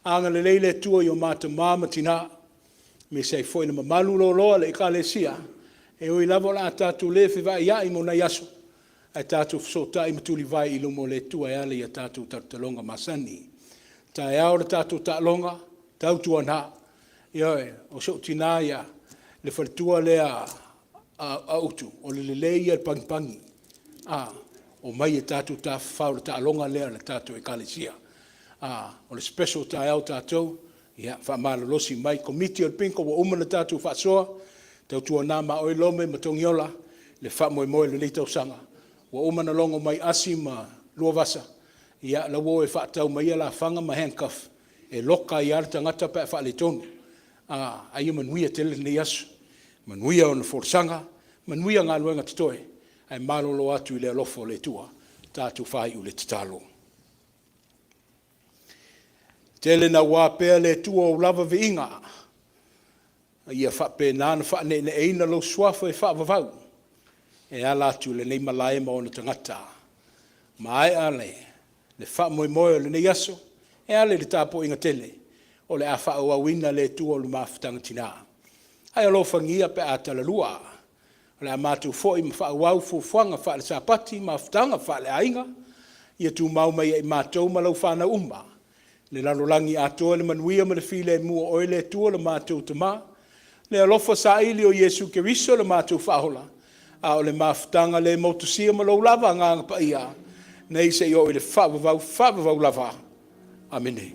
Agalelei le Atua i o ma tama ma tina, aemaise ai foi le mamalu lauloa o le Ekalesia, e ui lava o le a tatou le fevaaiai mo nai aso, ae tatou fesootai ma tulivae i luma o le Atua e ala i a tatou talotaloga masani. Taeao le tatou taaloga, tautuana, ioe, o si ou tina ia, le faletua lea a Utu, o le lelei ia o le pagipagi. Omai e tatou tafafao i le taaloga lea a le tatou Ekalesia. O le special taeao a tatou, ia faamalolosi mai. Komiti o le Bingo ua uma ona tatou faasoa, tautuana ma oe Lome ma Togiola le faamoemoe o lenei tausaga, ua uma ona logo mai Asi ma Luavasa, ia la ua o e faatau mai lafaga ma handcuff e loka ai lava le tagata pe a faaletonu. Ae ia manuia tele lenei aso, manuia ona folasaga, manuia galuega totoe, ae malolo atu i le alofa o le Atua. Tatou faaiu i le tatalo. Tele naua pea le Atua o ou lava viiga, a ia faapena ona faaneeneeina lou Suafa e faavavau e ala atu i lenei malae ma ona tagata. Maea le faamoemoe o lenei aso e ala i le tapuaiga tele o le a faaauauina e le Atua le mafutaga tina. Ae alofagia pe a talalua, o le a matou foi ma faaauau fuafuaga faale-Sapati, mafutaga faaleaiga, ia tumau mai ia i matou ma lau fanau uma i le lalolagi atoa le manuia ma le filemu o Oe le Atua lo matou Tama, le alofa saili o Iesu Keriso lo matou Faaola, a o le mafutaga le motusia ma Lou lava Agaga Paia, nei seia oo i le faavavau, faavavau lava. Amene.